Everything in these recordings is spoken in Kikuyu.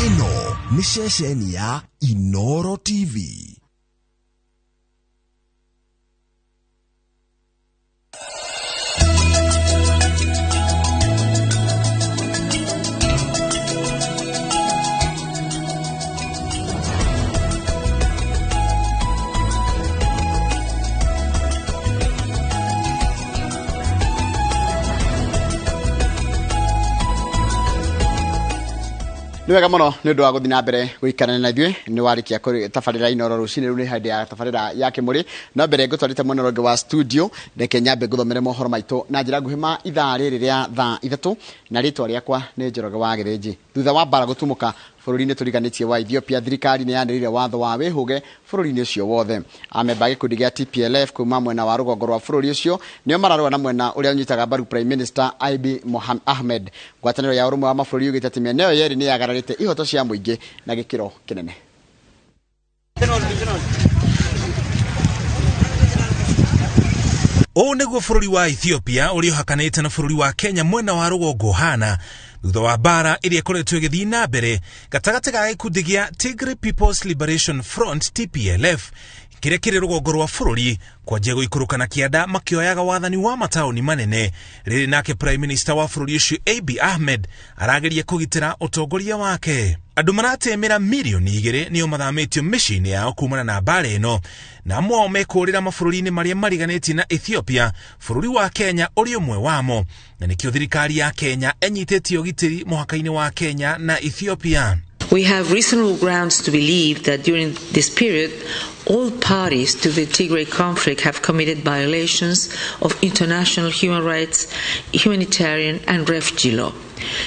Ĩno nĩ ceceni ya Inooro TV. Nĩ wega mũno nĩ ũndũ wa gũthiĩ na mbere gũikarania na ithuĩ. Nĩ warĩkia tabarĩra Inooro rũcinĩ rĩu nĩ hĩndĩ ya tabarĩra ya Kĩmũrĩ. No mbere ngũtwarĩte mwena ũrĩa ũngĩ wa studio, reke nyambe ngũthomere mohoro maitũ na njĩra nguhĩ ma ithaa rĩrĩ rĩa thaa 3, na rĩtwa rĩakwa nĩ Njoroge wa Gĩthĩnji. Thutha wa mbara gũtumũka bũrũri-inĩ tũriganĩtie wa Ethiopia, thirikari nĩ yanĩrĩire watho wa wĩhũge bũrũri-inĩ ũcio wothe. Amemba a gĩkundi gĩa TPLF kuma mwena wa rũgongo rwa bũrũri ũcio nĩo mararũa na mwena ũrĩa ũnyitaga mbaru Prime Minister Abiy Ahmed. Ngwatanĩro ya ũrũmwe wa mabũrũri yugĩte atĩ mĩena ĩyo yerĩ nĩ yagararĩte ihoto cia mũingĩ na gĩkĩro kĩnene. Ũũ nĩguo bũrũri wa Ethiopia ũrĩa ũhakanĩte na bũrũri wa Kenya mwena wa rũgongo ũhana thutha wa mbara ĩrĩa ĩkoretwo ĩgĩthiĩ na mbere gatagatĩ ga gĩkundi gĩa Tigray People's Liberation Front TPLF kĩrĩa kĩrĩ rũgongo rwa bũrũri kwanjia gũikũrũka na kĩanda makĩoyaga wathani wa mataũni manene. Rĩrĩ nake Prime Minister wa bũrũri ũcio Abiy Ahmed arageria kũgitĩra ũtongoria wake. Andũ maratemera mirioni 2 nĩo mathamĩtio mĩciĩ-inĩ yao kumana na mbara ĩno, na amwe ao mekũũrĩra mabũrũri-inĩ marĩa mariganĩtie na Ethiopia, bũrũri wa Kenya ũrĩ ũmwe wamo, na nĩkĩo thirikari ya Kenya ĩnyitĩtie ũgitĩri mũhaka-inĩ wa Kenya na Ethiopia. We have reasonable grounds to believe that during this period, all parties to the Tigray conflict have committed violations of international human rights, humanitarian and refugee law.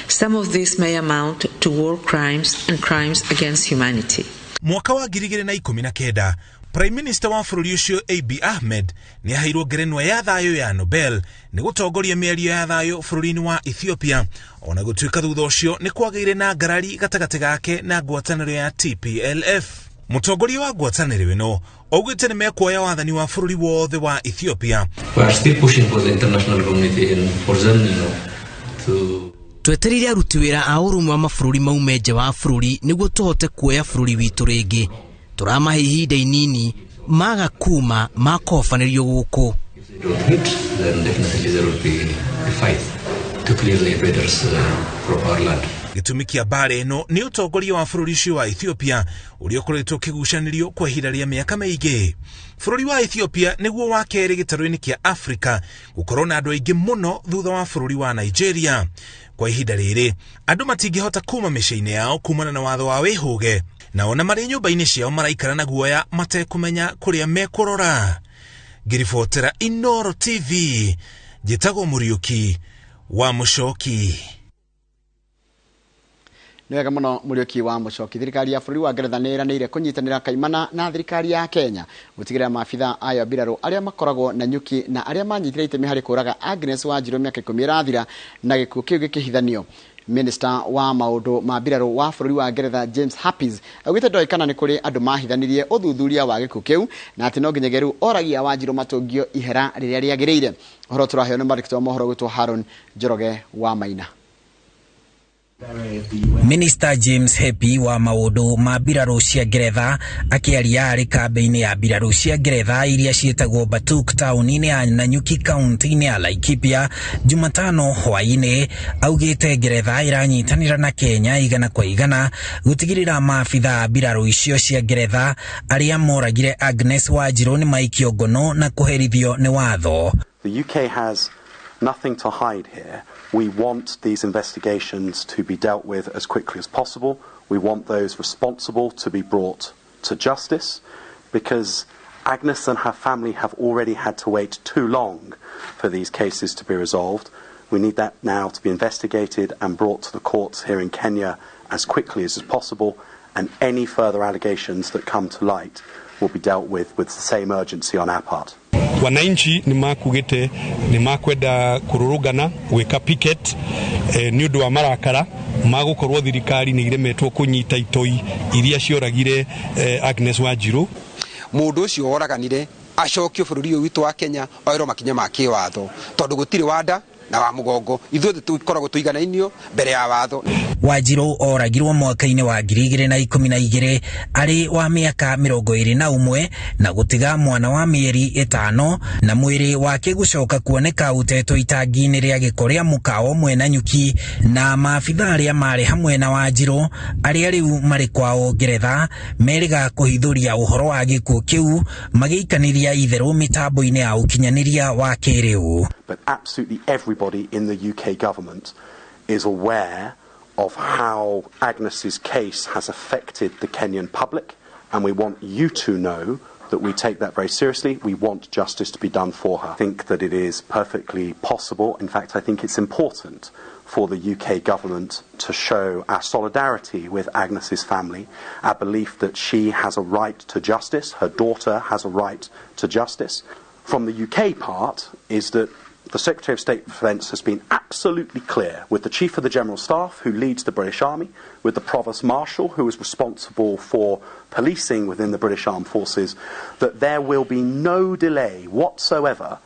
Some of these may amount to war crimes and crimes against humanity. Mwaka wa 2019, Prime Minister wa bũrũri ũcio Abiy Ahmed nĩ aheirwo ngerenwa ya thayũ ya Nobel nĩ gũtongoria mĩario ya thayũ bũrũri-inĩ wa Ethiopia, ona gũtuĩka thutha ũcio nĩ kwagĩire na ngarari gatagatĩ gake na ngwatanĩro ya TPLF. Mũtongoria wa ngwatanĩro ĩno augĩte nĩ mekuoya wathani wa bũrũri wothe wa Ethiopia. We are still pushing for the international community and for them, you know, to Twetereire aruti wĩra a ũrũmwe wa mabũrũri maume nja wa bũrũri nĩguo tũhote kuoya bũrũri witũ rĩngĩ. Tũramahe ihinda inini, maga kuma makobanĩrio gũkũ. If they don't meet, then definitely there will be a fight to clear the invaders from our land. Gĩtũmi kĩa mbara ĩno nĩ ũtongoria wa bũrũri ũcio wa Ethiopia ũrĩa ũkoretwo ũkĩgucanĩrio kwa ihinda rĩa mĩaka mĩingĩ. Bũrũri wa Ethiopia nĩguo wa kerĩ gĩtarũ-inĩ kĩa Afrika gũkorwo na andũ aingĩ mũno thutha wa bũrũri wa Nigeria. Kwa ihinda rĩrĩ, andũ matingĩhota kuma mĩciĩ-inĩ yao kumana na watho wa wĩhũge, na ona marĩ nyũmba-inĩ ciao maraikara na guoya matekũmenya kũrĩa mekũrora. Ngĩribotera Inooro TV, njĩtagwo Mũriũki wa Mũcoki. Nĩ wega mũno Mũriũki wa Mũcoki. Thirikari ya bũrũri wa Ngeretha nĩ ĩranĩire kũnyitanĩra kaimana na thirikari ya Kenya gũtigĩrĩra maabitha ayo mbirarũ arĩa makoragwo na nyuki na arĩa manyitire itemi harĩ kũraga Agnes Wanjiru mĩaka 10 ĩrathira na gĩkuũ kĩu gĩkĩhithanio. Minister wa maũndũ ma mbirarũ wa bũrũri wa Ngeretha James Heappey augĩte ndoĩ kana nĩ kũrĩ andũ mahithanirie ũthuthuria wa gĩkuũ kĩu na atĩ no nginyagia rĩu oragia Wanjiru matũngio ihera rĩrĩa rĩagĩrĩire. Ũhoro tũraheo nĩ mwandĩki wa mohoro gwĩtwo Haron Njoroge wa Maina. Minister James Heappey wa maũndũ ma mbirarũ cia Ngeretha akĩaria arĩ kambĩ-inĩ ya mbirarũ cia Ngeretha iria ciĩtagwo Batuk taũni-inĩ ya Nanyuki kaunti-inĩ ya Laikipia Jumatano hwaĩ-inĩ augĩte Ngeretha ĩranyitanĩra na Kenya igana kwa igana gũtigĩrĩra maabitha a mbirarũ icio cia Ngeretha arĩa moragire Agnes Wanjiru nĩ maikio ngono na kũherithio nĩ watho. The UK has nothing to hide here. We want these investigations to be dealt with as quickly as possible. We want those responsible to be brought to justice, because Agnes and her family have already had to wait too long for these cases to be resolved. We need that now to be investigated and brought to the courts here in Kenya as quickly as is possible, and any further allegations that come to light will be dealt with the same urgency on our part. Wananchi nĩ makugĩte nĩ makwenda kũrũrũngana gwĩka picket nĩ ũndũ wa marakara magũkorwo thirikari nĩ iremetwo kũnyita itoi iria cioragire Agnes Wanjiru. Mũndũ ũcio woraganire acokio bũrũri ũyũ witũ wa Kenya oerwo makinya ma kĩwatho, tondũ gũtirĩ wanda na wa mũgongo, ithuothe tũkoragwo tũiganainio mbere ya watho. Wanjiru oragirwo mwaka-inĩ wa 2012 arĩ wa mĩaka 21 na gũtiga mwana wa mĩeri 5 na mwĩrĩ wake gũcoka kuoneka ũtetwo itangi-inĩ rĩa gĩko rĩa mũkawa ũmwe Nanyuki, na maabitha arĩa marĩ hamwe na Wanjiru arĩa rĩu marĩ kwao Ngeretha merĩga kũhithũria ũhoro wa gĩkuũ kĩu magĩikanĩria itherũ mĩtambo-inĩ ya ũkinyanĩria wa kĩrĩu. But absolutely everybody in the UK government is aware of how Agnes's case has affected the Kenyan public, and we want you to know that we take that very seriously. We want justice to be done for her. I think that it is perfectly possible, in fact I think it's important for the UK government to show our solidarity with Agnes's family, our belief that she has a right to justice, her daughter has a right to justice. From the UK part is that the Secretary of State for Defence has been absolutely clear with the Chief of the General Staff, who leads the British Army, with the Provost Marshal, who is responsible for policing within the British Armed Forces, that there will be no delay whatsoever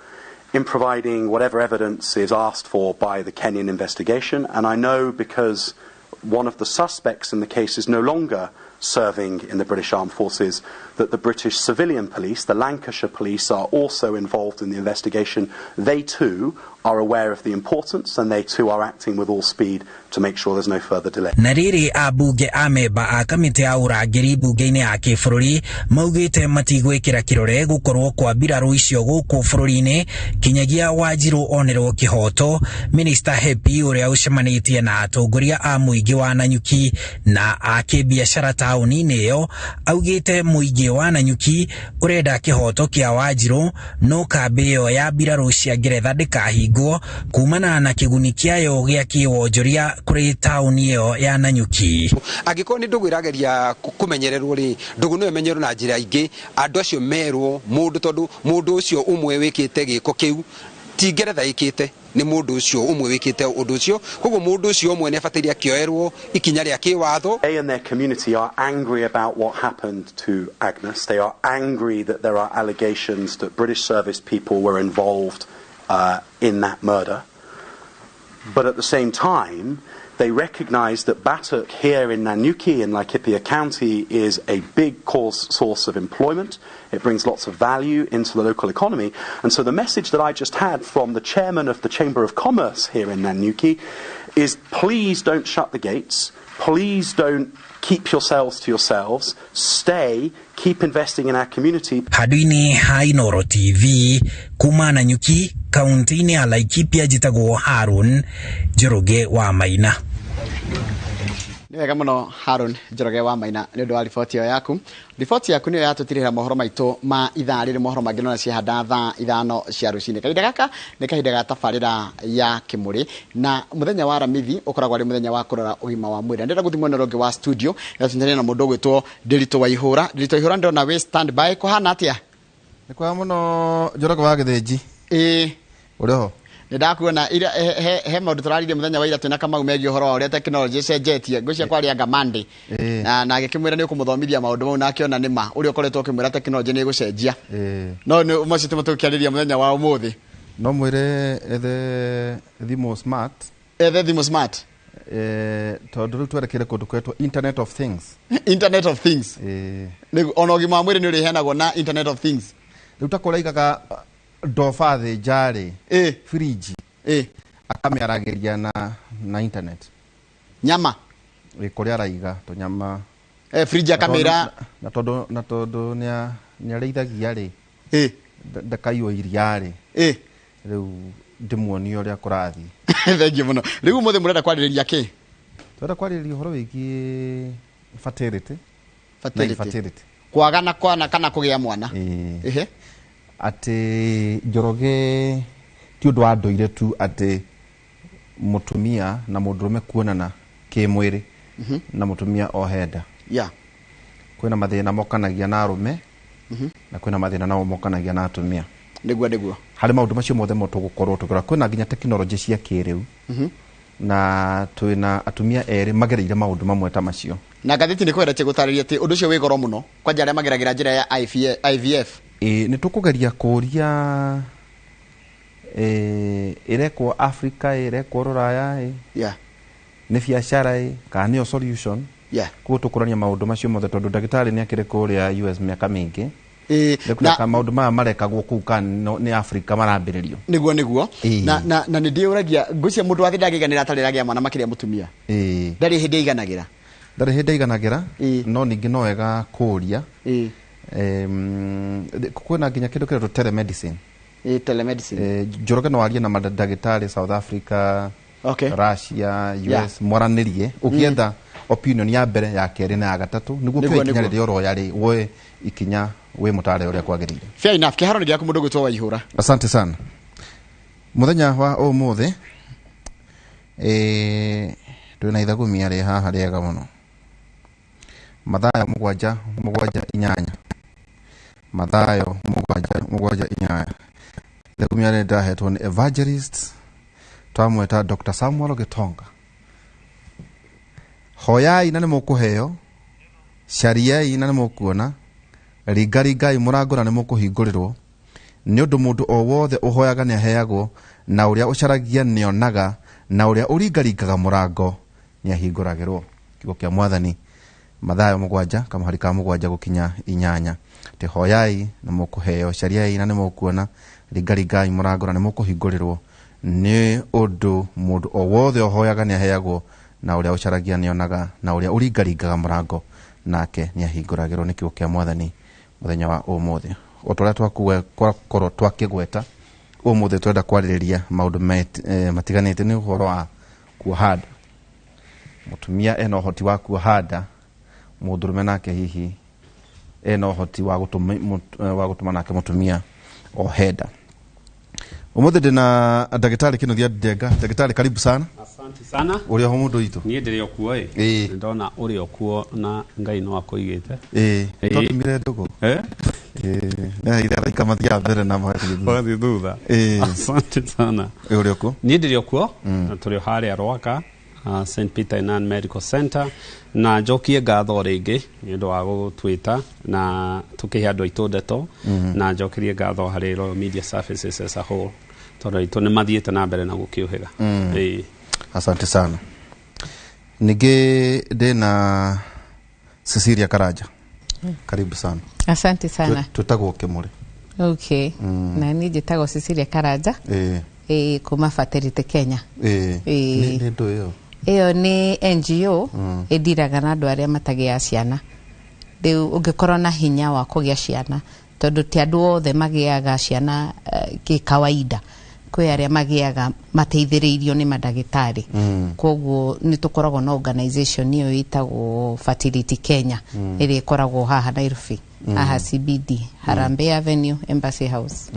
in providing whatever evidence is asked for by the Kenyan investigation. And I know, because one of the suspects in the case is no longer serving in the British Armed Forces, that the British civilian police, the Lancashire police, are also involved in the investigation. They too are aware of the importance, and they too are acting with all speed to make sure there's no further delay. Na rĩrĩ, ambunge a memba a kamĩtĩ ya ũrangĩri mbunge-inĩ ya kĩbũrũri maugĩte matigwĩkĩra kĩrore gũkorwo kwa mbirarũ icio gũkũ bũrũri-inĩ kinyagia Wanjiru onerwo kĩhoto. Minister Happy ũrĩa ũcemanĩtie na atongoria a mũingĩ wa Nanyuki na a kĩbiacara taũni-inĩ ĩyo augĩte mũingĩ wa Nanyuki ũrenda kĩhoto kĩa Wanjiru, no kambĩ ĩyo ya mbirarũ cia Ngeretha ndĩkahingwo kumana na kĩguni kĩayo gĩa kĩwonjoria kũrĩ taũni ĩyo ya Nanyuki. Angĩkorwo nĩ ndũgũ ĩrageria kũmenyererwo rĩ, ndũgũ no ĩmenyerwo na njĩra ingĩ, andũ acio merwo mũndũ, tondũ mũndũ ũcio ũmwe wĩkĩte gĩko kĩu ti Ngeretha ĩkĩte, nĩ mũndũ ũcio ũmwe wĩkĩte ũndũ ũcio, koguo mũndũ ũcio ũmwe nĩ abataire akĩoerwo ikinya rĩa kĩwatho. They and their community are angry about what happened to Agnes. They are angry that there are allegations that British service people were involved in that murder. But at the same time, they recognise that Batuk here in Nanyuki in Laikipia County is a big source of employment. It brings lots of value into the local economy. And so the message that I just had from the chairman of the Chamber of Commerce here in Nanyuki is, please don't shut the gates. Please don't keep yourselves to yourselves. Stay, keep investing in our community. Handũ-inĩ ha Inooro TV kuma Nanyuki kaunti-inĩ ya Laikipia, njĩtagwo Harun Njoroge wa Maina. Nĩ wega mũno Harun Njoroge wa Maina nĩ ũndũ wa riboti ĩyo yaku. Riboti yaku nĩyo yatũtirĩra mohoro maitũ ma ithaa rĩrĩ, mohoro mangĩ nona ciahanda thaa 5 cia rũcinĩ. Kahinda gaka nĩ kahinda ga tabarĩra ya kĩmũrĩ, na mũthenya wa Aramithi ũkoragwo arĩ mũthenya wa kũrora ũgima wa mwĩrĩ. Ndĩrenda gũthiĩ mwena ũngĩ wa studio gatũnyitanĩre na mũndũ ũgwĩtwo Ndĩritũ wa Ihũra. Ndĩritũ wa Ihũra, ndĩrona wĩ stand by, kũhana atĩa? Nĩ kwega mũno Njoroge wa Gĩthĩnji. Ĩĩ. Ũrĩ ho? Nĩ ndakuona he maũndũ tũraririe mũthenya wa ira twĩna Kamau megiĩ ũhoro wa ũrĩa tekinoronjĩ ĩcenjetie. Ngwĩciria kwaria Monday na agĩkĩmwĩra nĩ ũkũmũthomithia maũndũ mau, na akĩona nĩ ma ũrĩa ũkoretwo ũkĩmwĩra tekinoronjĩ nĩ ĩgũcenjia. No nĩ macio tũmwe tũkĩarĩria mũthenya wa ũmũthĩ. No mwĩre ethe thimũ smart. Ethe thimũ smart. Tondũ rĩu twerekeire kũndũ kwetwo Internet of Things. Internet of Things. Ona ũgima wa mwĩrĩ nĩ ũrĩheanagwo na Internet of Things. Rĩu ta kũraigaga ndoba thĩ njarĩ, fridge, akamĩaragĩria na internet. Nyama? Kũrĩa araiga tũnyama. Fridge akamĩra. Na tondũ nĩarĩithagia rĩ, ndakaiywo iria rĩ, rĩu ndĩmuonie ũrĩa kũrathiĩ. Thengiũ mũno. Rĩu ũmũthĩ mũrenda kwarĩrĩria kĩ? Tũrenda kwarĩrĩria ũhoro wĩgiĩ fertility. Fertility. Fertility. Kwagana kwana kana kũgĩa mwana. Ehe. Atĩ Njoroge ti ũndũ wa ndũire tu atĩ mũtumia na mũndũrũme kuonana kĩmwĩrĩ na mũtumia ohe nda. Kwĩna mathĩna mokanagia na arũme na kwĩna mathĩna namo mokanagia na atumia. Nĩguo, nĩguo. Harĩ maũndũ macio mothe mo tũgũkorwo tũkĩrora. Kwĩna nginya tekinoronjĩ cia kĩrĩu na twĩna atumia erĩ magereire maũndũ mamwe ta macio. Na ngathĩti nĩ kwendetie gũtarĩria atĩ ũndũ ũcio wĩ goro mũno kwanja arĩa mageragĩra njĩra ya IVF. Nĩ tũkũgeria kũria Ĩrekwo Africa, ĩrekwo Rũraya, nĩ biacara kana nĩyo solution? Koguo tũkũrania maũndũ macio mothe tondũ ndagĩtarĩ nĩ akĩrĩ kũrĩa US mĩaka mĩingĩ. Na maũndũ maya marekagwo kũu kana nĩ Africa marambĩrĩrio. Nĩguo nĩguo. Na na nĩ ndĩũragia ngwĩciria mũndũ wa thĩ ndangĩiganĩra atarĩ aragĩa mwana makĩria mũtumia. Ndarĩ hĩndĩ aiganagĩra. Ndarĩ hĩndĩ aiganagĩra, no ningĩ no wega kũũria. Kwĩna nginya kĩndũ kĩretwo telemedicine. Telemedicine. Njoroge no arie na mandagĩtarĩ South Africa, Russia, US, mwaranĩrie ũkĩetha opinion ya mbere, ya kerĩ na ya gatatũ, nĩguo kĩoya ikinya rĩrĩa ũroya rĩ, woe ikinya wĩ mũtare ũrĩa kwagĩrĩire. Fair enough. Kĩharo nĩ gĩaku mũndũ gwĩtwo Waihũra. Asante sana. Mũthenya wa ũmũthĩ twĩna ithagumia rĩ haha rĩega mũno. Mathayo 7:7-8. Mathayo 7:7-8. Ithagumia rĩ ndahetwo nĩ evangelist twamweta Dr. Samuel Gitonga. Hoyai na nĩ mũkũheo, cariai na nĩ mũkuona, ringaringai mũrango na nĩ mũkũhingũrĩrwo, nĩ ũndũ mũndũ o wothe ũhoyaga nĩ aheagwo, na ũrĩa ũcaragia nĩonaga, na ũrĩa ũringaringaga mũrango nĩ ahingũragĩrwo. Kiugo kĩa Mwathani, Mathayo 7 kamũhari ka 7 gũkinya 8. Te hoyai na mũkũheo, cariai na nĩ mũkuona, ringaringai mũrango na nĩ mũkũhingũrĩrwo, nĩ ũndũ mũndũ o wothe ũhoyaga nĩ aheagwo, na ũrĩa ũcaragia nĩonaga, na ũrĩa ũringaringaga mũrango nake nĩ ahingũragĩrwo. Nĩ kiugo kĩa Mwathani mũthenya wa ũmũthĩ. O ta ũrĩa twakorwo twakĩgweta, ũmũthĩ twenda kwarĩrĩria maũndũ matiganĩte. Nĩ ũhoro wa kuoha nda. Mũtumia ena ũhoti wa kuoha nda, mũndũrũme nake hihi ena ũhoti wa gũtũma nake mũtumia ohe nda. Ũmũthĩ ndĩna ndagĩtarĩ Kĩnuthia Njenga. Ndagĩtarĩ, karibu sana. Asante sana. Ũrĩ oho mũndũ witũ? Niĩ ndĩrĩ o kuo ĩ. Ndona ũrĩ o kuo na Ngai no akũigĩte. Twatumire ndũgũ. Nĩ ithe araika mathiaga mbere na magathiĩ thutha. Asante sana. Ũrĩ o kuo? Niĩ ndĩrĩ o kuo. Na tũrĩ o harĩa Rwaka, St. Peter Inan Medical Center, na njokie ngatho rĩngĩ nĩ ũndũ wa gũtwĩta na tũkĩhe andũ aitũ ndeto, na njokerie ngatho harĩ Royal Media Services as a whole, tondũ aitũ nĩ mathiĩte na mbere na gũkĩũhĩga. Asante sana. Ningĩ ndĩna Cecilia Karanja. Karibu sana. Asante sana. Twĩtagwo Kĩmũrĩ. Okay. Na niĩ njĩtagwo Cecilia Karanja. Kuma Fertility Kenya. Nĩ ndũ ĩyo? Ĩyo nĩ NGO ĩndiraga na andũ arĩa matagĩaga ciana. Rĩu ũngĩkorwo na hinya wa kũgĩa ciana, tondũ ti andũ othe magĩaga ciana kĩkawaida, kwĩ arĩa magĩaga mateithĩrĩirio nĩ mandagĩtarĩ. Koguo nĩ tũkoragwo na organization ĩyo ĩtagwo Fertility Kenya, ĩrĩa ĩkoragwo haha Nairobi, haha CBD, Harambee Avenue, Embassy House.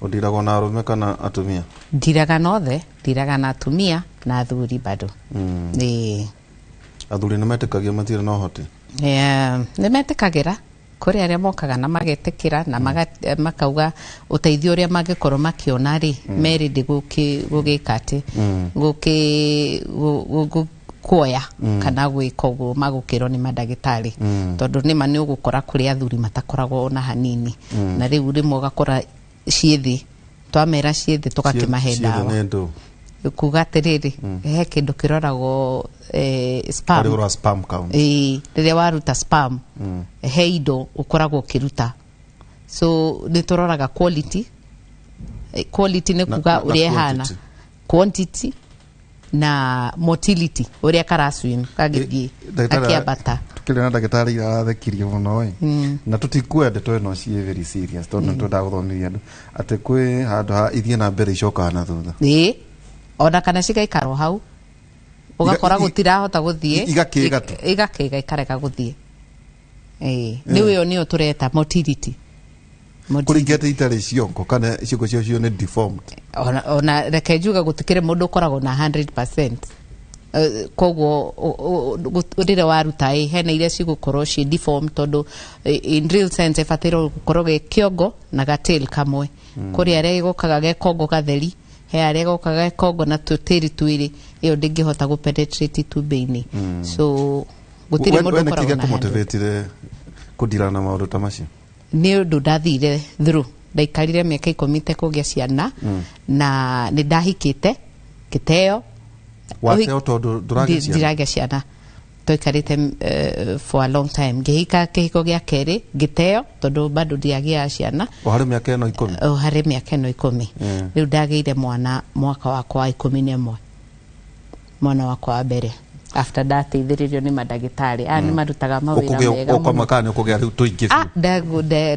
Ũndiragwo na arũme kana atumia? Ndiraga na othe, ndiraga na atumia na athuri bado. Athuri nĩ metĩkagia matirĩ na ũhoti? Nĩ metĩkagĩra. Kũrĩ arĩa mokaga na magetĩkĩra na makauga ũteithio ũrĩa mangĩkorwo makĩona rĩ, merĩ ndĩ gũgĩka atĩ kuoya kana gwĩka ũguo magũkĩrwo nĩ mandagĩtarĩ, tondũ nĩma nĩ ũgũkora kũrĩ athuri matakoragwo ona hanini, na rĩu rĩmwe ũgakora ciĩ thĩ, twamera ciĩ thĩ tũgakĩmahe ndawa. Kuga atĩrĩrĩ, he kĩndũ kĩroragwo sperm. Sperm count. Rĩrĩa waruta sperm, he indo ũkoragwo ũkĩruta. So nĩ tũroraga quality. Quality nĩ kuga ũrĩa ĩhana, quantity na motility, ũrĩa karaswim kagĩthiĩ akĩambata. Tukĩrĩ na ndagĩtarĩ arathekirie mũno ĩ, na tũtikuoya ndeto ĩno ciĩ very serious, tondũ nĩtwendaga gũthomithia andũ atĩ kwĩ handũ ha ithiĩ na mbere icokaga na thutha. Ona kana cigaikarwo hau, ũgakora gũtirahota gũthiĩ, igakĩga tu, igakĩga ikarega gũthiĩ. Rĩu ĩyo nĩyo tũreta motility. Kũringĩte itarĩ ciongo kana ciongo ciacio nĩ deformed. Ona reke njuge gũtikĩrĩ mũndũ ũkoragwo na 100%. Koguo rĩrĩa waruta ĩ, hena iria cigũkorwo ciĩ deformed, tondũ in real sense ĩbataire gũkorwo gĩ kĩongo na gatail kamwe. Kũrĩ arĩa ĩgokaga ge kongo gatheri, he arĩa ĩgokaga ge kongo na tũtĩri twĩrĩ, ĩyo ndĩngĩhota gũ penetrate itumbĩ-inĩ. So gũtirĩ mũndũ ũkoragwo na kũmotivatire kũndira na maũndũ ta macio? Nĩ ũndũ ndathire through Ndaikarire mĩaka 10 itekũgĩa ciana. Na nĩ ndahikĩte ngĩteo. Wateo tondũ ndũragĩa ciana? Ndiragĩa ciana. Twaikarĩte for a long time. Ngĩhika kĩhiko gĩa kerĩ, ngĩteo tondũ bado ndiagĩa ciana. O harĩ mĩaka ĩno 10? O harĩ mĩaka ĩno 10. Rĩu ndagĩire mwana mwaka wakwa wa 11, mwana wakwa wa mbere, after ndateithĩrĩrio nĩ mandagĩtarĩ aya nĩ marutaga mawĩra mega mũno. Ũkũmaka nĩ ũkũgĩa rĩu tũingĩ.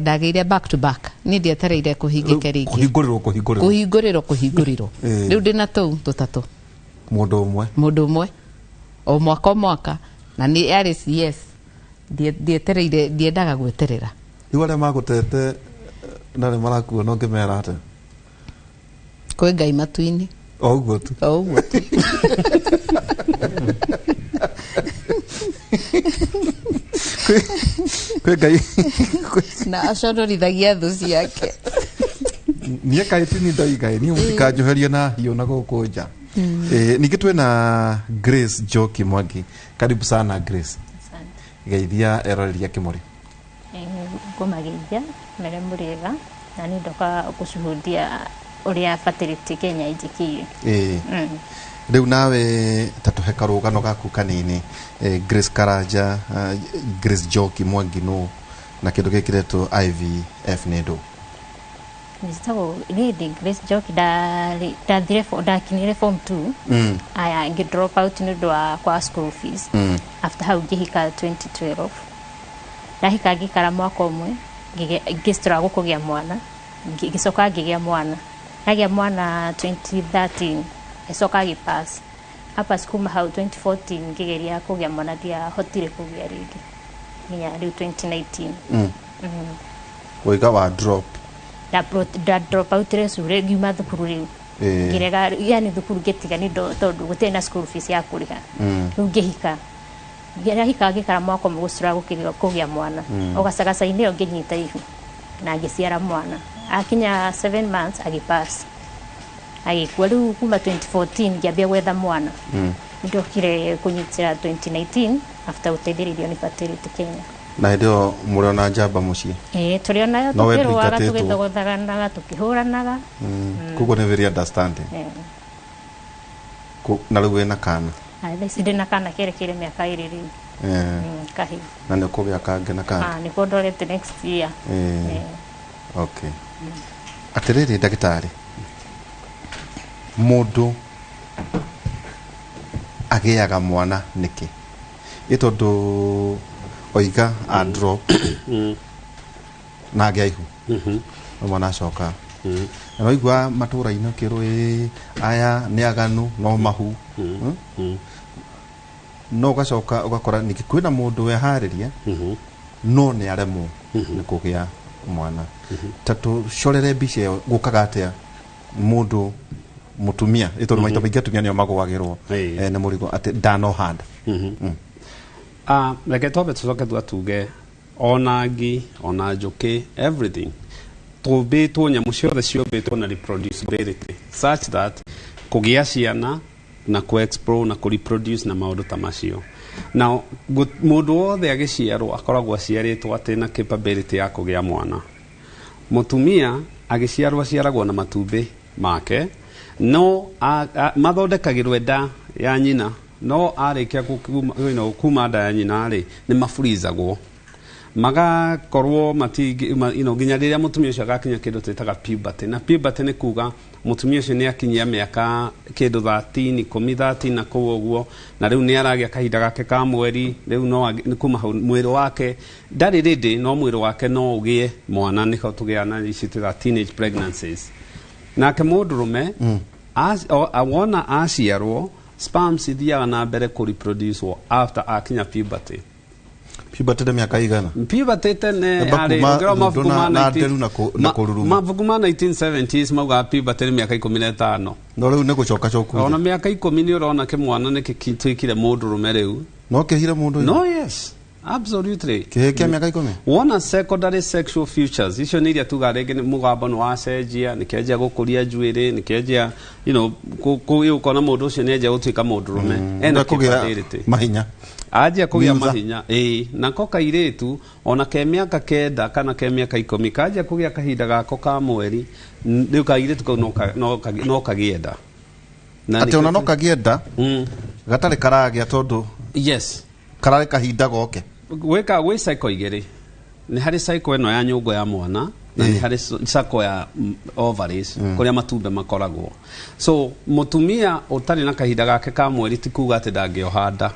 Ndagĩire back to back, niĩ ndietereire kũhingĩke rĩngĩ. Kũhingũrĩrwo. Rĩu ndĩna tũu tũtatũ. Mũndũ ũmwe o mwaka o mwaka, na nĩ yarĩ CS. Ndietereire, ndiendaga gweterera. Rĩu arĩa magũtete na nĩ marakuona ũngĩmera atĩa? Kwĩ Ngai matu-inĩ. O ũguo tu. O ũguo tu. Kwĩ Ngai. Na aconorithagia thũ ciake. Niĩ kaĩ ti ndoiga niĩ mũtikanjoherie na hiũ na gũkũ nja. Ningĩ twĩna Grace Njoki Mwangi. Karibu sana Grace. Geithia eroreria Kĩmũrĩ. Ngũmageithia mere mũrĩega, na nĩ ndoka gũcuhudia ũrĩa Fertility Kenya ĩnjĩkĩire. Rĩu nawe ta tũhe karũgano gaku kanini. Grace Karanja, Grace Njoki Mwangi nũ, na kĩndũ gĩkĩ kĩretwo IVF nĩ ndũ? Njĩtagwo niĩ ndĩ Grace Njoki, ndathire ndakinyire form 2. Aya ngĩ drop out nĩ ũndũ wa kwa school fees. After hau ngĩhika 2012. Ndahika ngĩikara mwaka ũmwe, ngĩ struggle kũgĩa mwana, ngĩcoka ngĩgĩa mwana. Ndagĩa mwana 2013, agĩcoka agĩpass. Apass kuma hau 2014 ngĩgeria kũgĩa mwana, ndiahotire kũgĩa rĩngĩ nginya rĩu 2019. Waiga wa drop? Nda drop out rĩ cukuru, ngiuma thukuru rĩu. Ngĩrega, yani thukuru ngĩtiga nĩ tondũ gũtirĩ na school fees ya kũrĩha. Rĩu ngĩhika. Ngĩhika ngĩikara mwaka ũmwe gũstruggle kũgĩa mwana. O gacagaca-inĩ ĩyo ngĩnyita ihu na ngĩciara mwana. Akinya 7 months agĩpass. Agĩkua. Rĩu kuma 2014 ngĩambia gwetha mwana. Ndokire kũnyitĩra 2019 after gũteithĩrĩrio nĩ Fertility Kenya. Na hĩndĩ ĩyo mũrĩ ona njamba mũciĩ? Tũrĩ onayo, tũkĩrũaga, tũgĩthogothanaga, tũkĩhũranaga. Koguo nĩ very understanding. Na rĩu wĩna kana? Thaa ici ndĩna kana kerekeire mĩaka 2 rĩu. Kahĩĩ. Na nĩ ũkũgĩa kangĩ na kangĩ? Nĩkuo ndorete next year. Okay. Atĩrĩrĩ ndagĩtarĩ, mũndũ agĩaga mwana nĩkĩ? Ĩ tondũ oiga a drop na agĩa ihu, no mwana acoka. Na waigua matũra-inĩ ũkĩrwo aya nĩ aganu no mahu. No ũgacoka ũgakora ningĩ kwĩna mũndũ weharĩria no nĩ aremwo nĩ kũgĩa mwana. Ta tũcorere mbica ĩyo, gũkaga atĩa mũndũ mũtumia, ĩ tondũ maita maingĩ atumia nĩo magũagĩrwo nĩ mũrigo atĩ ndanohanda. Reke twambe tũcoke tuge ona ngi, ona njũkĩ, everything tũmbĩtwo, nyamũ ciothe ciũmbĩtwo na reproducibility such that kũgĩa ciana na kũ-explore na kũ-reproduce na maũndũ ta macio. Now mũndũ wothe agĩciarwo akoragwo aciarĩtwo atĩ na capability ya kũgĩa mwana. Mũtumia agĩciarwo aciaragwo na matumbĩ make, no mathondekagĩrwo nda ya nyina, no arĩkia kuma nda ya nyina rĩ, nĩ maburizagwo magakorwo nginya rĩrĩa mũtumia ũcio agakinya kĩndũ twĩtaga puberty. Na puberty nĩ kuga mũtumia ũcio nĩ akinyia mĩaka kĩndũ 13, 10, 13 na kũu ũguo, na rĩu nĩ aragĩa kahinda gake ka mweri, rĩu no kuma hau mwĩrĩ wake ndarĩ ready, no mwĩrĩ wake no ũgĩe mwana, nĩho tũgĩaga na ici twĩtaga teenage pregnancies. Nake mũndũrũme wona aciarwo, sperms ithiaga na mbere kũ reproduce after akinya puberty. Puberty nĩ mĩaka igana? Puberty tene arĩ mabuku ma 1970s maugaga puberty nĩ mĩaka 15. No rĩu nĩ gũcoka coku. Ona mĩaka 10 nĩ ũrona kĩmwana nĩ gĩtuĩkire mũndũrũme rĩu. No kĩhire mũndũ? No, yes. Absolutely. Kĩhĩ kĩa mĩaka 10? Wona secondary sexual features icio nĩ iria tugaga rĩngĩ nĩ mũgambo nĩ wacenjia, nĩ kĩanjia gũkũria njuĩrĩ, nĩ kĩanjia ũkona mũndũ ũcio nĩ anjia gũtuĩka mũndũrũme. Ena capability. Mahinya. Anjia kũgĩa mahinya, ĩĩ. Nako kairĩtu ona ke mĩaka 9 kana ke mĩaka 10 kanjia kũgĩa kahinda gako ka mweri, rĩu kairĩtu kau no kagĩe nda. Atĩ ona no kagĩe nda gatarĩ karagĩa tondũ yes kararĩ kahinda goke. Gwĩka gwĩ cycle igĩrĩ, nĩ harĩ cycle ĩno ya nyũngũ ya mwana na nĩ harĩ cycle ya ovaries kũrĩa matumbĩ makoragwo. So mũtumia ũtarĩ na kahinda gake ka mweri ti kuga atĩ ndangĩoha nda,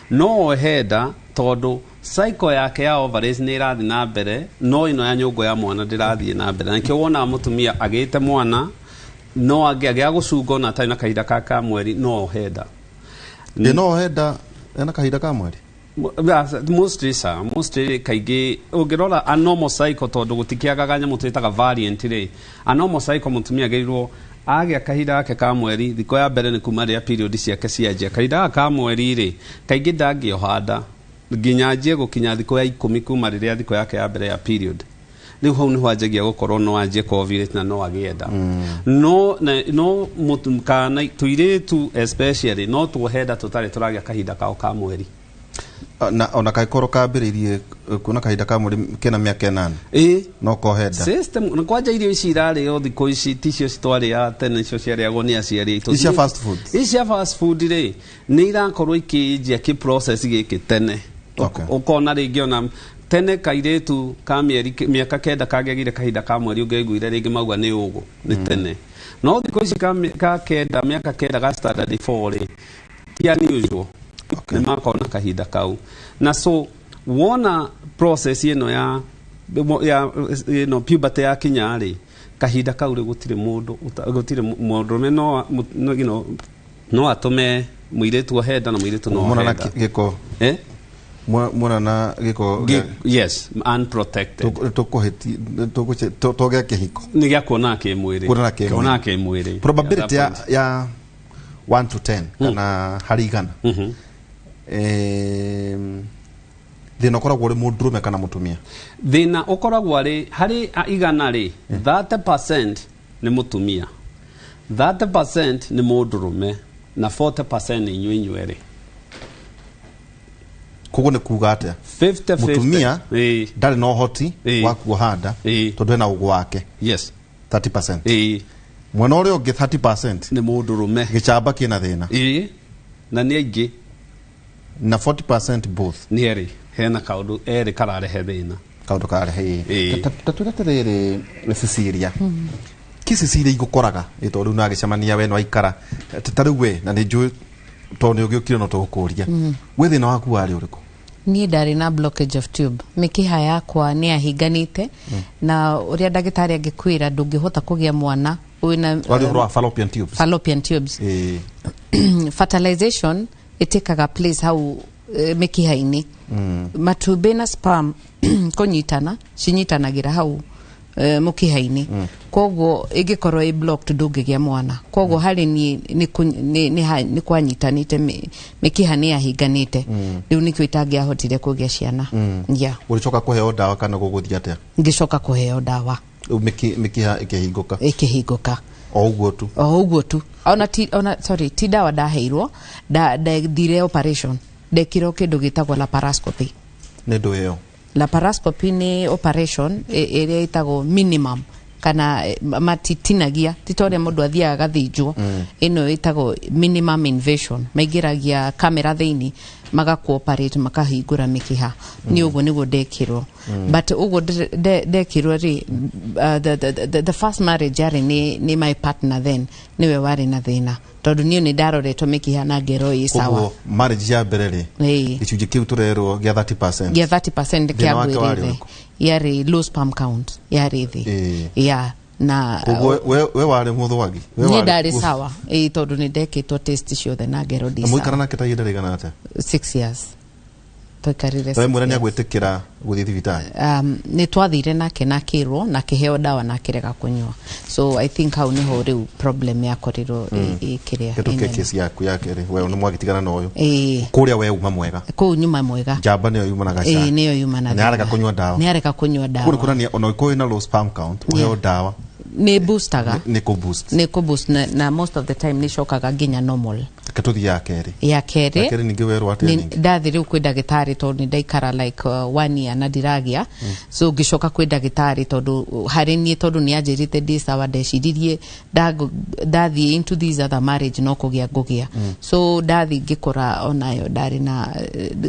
no ohe nda tondũ cycle yake ya ovaries nĩ ĩrathiĩ na mbere, no ĩno ya nyũngũ ya mwana ndĩrathiĩ na mbere. Na nĩkĩo wonaga mũtumia agĩte mwana no angĩagĩa gũcunga ona atarĩ na kahinda ka mweri no ohe nda. No ohe nda ena kahinda ka mweri? Mostly sir, mostly kaingĩ ũngĩrora a normal cycle tondũ gũtikĩagaga nyamũ twĩtaga variant rĩ, a normal cycle mũtumia agĩrĩirwo agĩa kahinda gake ka mweri thikũ ya mbere nĩ kuma rĩrĩa period ciake cianjia. Kahinda gaka ka mweri rĩ kaingĩ ndangĩoha nda nginya anjie gũkinya thikũ ya 10 kuma rĩrĩa thikũ yake ya mbere ya period. Rĩu hau nĩho anjagia gũkorwo no anjie kũ-ovulate na no agĩe nda. No no kana tũirĩtu especially no tuohe nda tũtarĩ tũragĩa kahinda kao ka mweri. Na ona kaikoro kambĩrĩirie kuona kahinda ka mweri kena mĩaka 8 ĩĩ no kohe nda. System na kwanja irio ici irarĩo thikũ ici ticio citwarĩaga tene, icio ciarĩagwo nĩ aciari aitũ. Ici cia fast food. Ici cia fast food rĩ nĩ irakorwo ikĩnjia kĩ process gĩkĩ tene. Ũkona rĩngĩ ona tene kairĩtu ka mĩaka 9 kangĩagire kahinda ka mweri ũngĩaiguire rĩngĩ mauga nĩ ũgũ nĩ tene. No thikũ ici ka 9 mĩaka 9 ga standard 4 rĩ ti unusual. Nĩ makona kahinda kau. Na so wona process ĩno ya ĩno puberty ya kinya rĩ kahinda kau rĩ gũtirĩ mũndũ gũtirĩ mũndũrũme no you know no atũme mũirĩtu ohe nda na mũirĩtu no ohe nda. Gĩko mwana na gĩko yes unprotected tũkũhĩti tũgĩa kĩhiko nĩ gĩa kuona kĩmwĩrĩ, kuona kĩmwĩrĩ probability ya 1 to 10 kana harĩ igana. Thĩna ũkoragwo ũrĩ mũndũrũme kana mũtumia? Thĩna ũkoragwo arĩ harĩ igana rĩ 30% nĩ mũtumia, 30% nĩ mũndũrũme na 40% nĩ inyuĩ inyuerĩ. Koguo nĩ kuga atĩa? 50-50. Mũtumia ndarĩ na ũhoti wa kuoha nda tondũ ena ũgũ wake. Yes. 30%. Mwena ũrĩa ũngĩ 30% nĩ mũndũrũme. Gĩcamba kĩna thĩna. Na nĩ aingĩ. Na 40% both. Nĩ erĩ hena kaũndũ erĩ kararehe thĩna. Kaũndũ kararehe ĩĩ. Ta twĩre atĩrĩrĩ Cecilia. Kĩ Cecilia igũkoraga ĩ tondũ rĩu no agĩcemania we no aikara ta rĩu we na nĩ njũĩ tondũ nĩ ũgĩũkire no tũgũkũria. We thĩna waku warĩ ũrĩkũ? Niĩ ndarĩ na blockage of tube, mĩkiha yakwa nĩ yahinganĩte na ũrĩa ndagĩtarĩ angĩkwĩra ndũngĩhota kũgĩa mwana wĩna warĩ ũhoro wa fallopian tubes. Fallopian tubes. Fertilization ĩtĩkaga place hau mĩkiha-inĩ. Matumbĩ na sperm kũnyitana cinyitanagĩra hau mũkiha-inĩ. Koguo ĩngĩkorwo ĩ blocked ndũngĩgĩa mwana. Koguo harĩ niĩ nĩ kwanyitanĩte mĩkiha nĩ yahinganĩte. Rĩu nĩkĩo itangĩahotire kũgĩa ciana. Yeah. Ũrĩcoka kũheo ndawa kana gũgũthiĩ atĩa? Ngĩcoka kũheo ndawa. Rĩu mĩkiha ĩkĩhingũka. Ĩkĩhingũka. O ũguo tu. O ũguo tu. Ona ti, ona sorry, ti ndawa ndaheirwo, ndathire operation. Ndekirwo kĩndũ gĩtagwo laparoscopy. Nĩ ndũ ĩyo? Laparoscopy nĩ operation ĩrĩa ĩtagwo minimum kana matitinagia ti ta ũrĩa mũndũ athiaga agathĩnjwo. Ĩno ĩtagwo minimum invasion, maingĩragia kamera thĩinĩ magakũ-operate makahingũra mĩkiha. Nĩ ũguo nĩguo ndekirwo. But ũguo ndekirwo rĩ, the first marriage yarĩ nĩ my partner then nĩwe warĩ na thĩna tondũ niĩ nĩ ndaroretwo mĩkiha na ngerwo ĩ sawa. Koguo marriage ya mbere rĩ gĩcunjĩ kĩu tũrerwo gĩa 30%. Gĩa 30% Thĩna wake warĩ kĩagwĩrĩ thĩ. ũrĩkũ? Yarĩ low sperm count yarĩ thĩ. Yeah, na Koguo we warĩ mũthwagi? Niĩ ndarĩ sawa ĩ tondũ nĩ ndekĩtwo test ciothe na ngerwo ndĩ sawa. Mũikara nake ta ihinda rĩigana atĩa? 6 years. Twaikarire We mwene 6 years. nĩagwĩtĩkĩra gũthiĩ thibitarĩ? Nĩ twathire nake na akĩrwo na akĩheo ndawa na akĩrega kũnyua. So I think hau nĩho rĩu problem yakorirwo ĩkĩrĩa Kĩndũ ĩnene. kesi yaku ya kerĩ we nĩ mwagĩtigana na ũyũ. Ĩĩ. Kũrĩa we uma mwega. Kũu nyuma mwega. Njamba nĩyo yuma na gaca. Ĩĩ, nĩyo yuma na Nĩ arega thĩna. kũnyua ndawa. Nĩ arega kũnyua ndawa. Kũu nĩ kuonania ona ũngĩkorwo wĩna low sperm count ũheo ndawa. Nĩ boostaga. Nĩ kũ boost. Nĩ kũ boost na most of the time nĩ cokaga nginya normal. Reke tũthiĩ ya kerĩ. Ya kerĩ. Ya kerĩ ningĩ werwo atĩa ningĩ? Ndathiĩ rĩu kwĩ ndagĩtarĩ tondũ nĩ ndaikara like 1 year na ndiragĩa. So ngĩcoka kwĩ ndagĩtarĩ tondũ harĩ niĩ, tondũ nĩ anjĩrĩte ndĩ sawa, ndeciririe ndathiĩ into this other marriage no kũgĩa ngũgĩa. So ndathiĩ ngĩkora onayo ndarĩ na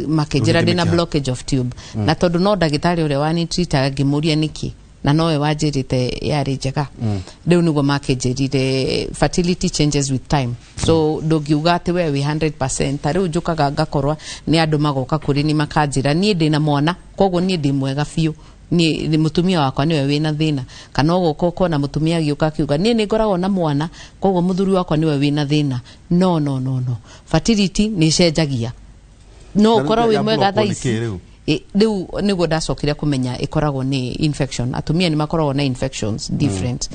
makĩnjĩra Rĩu ndĩna ningĩ blockage of tube. Na tondũ no ndagĩtarĩ ũrĩa wanitreataga, ngĩmũria nĩkĩ na nowe wanjĩrĩte yarĩ njega. Rĩu nĩguo makĩnjĩrire fertility changes with time, so ndũngiuga atĩ we wĩ 100%. Ta rĩu njũkaga ngakorwo nĩ andũ magoka kũrĩ ni makanjĩra niĩ ndĩna mwana, koguo niĩ ndĩ mwega biũ, niĩ mũtumia wakwa nĩwe wĩna thĩna. Kana ũgoka ũkona mũtumia agĩũka akiuga niĩ nĩ ngoragwo na mwana, koguo mũthuri wakwa nĩwe wĩna thĩna. No, no, no, no, fertility nĩ ĩcenjagia, no Na ũkorwo rĩu wĩ ya mwega block thaa nĩ ici. kĩ rĩu? Rĩu nĩguo ndacokire kũmenya ĩkoragwo nĩ infection. Atumia nĩ makoragwo na infections different,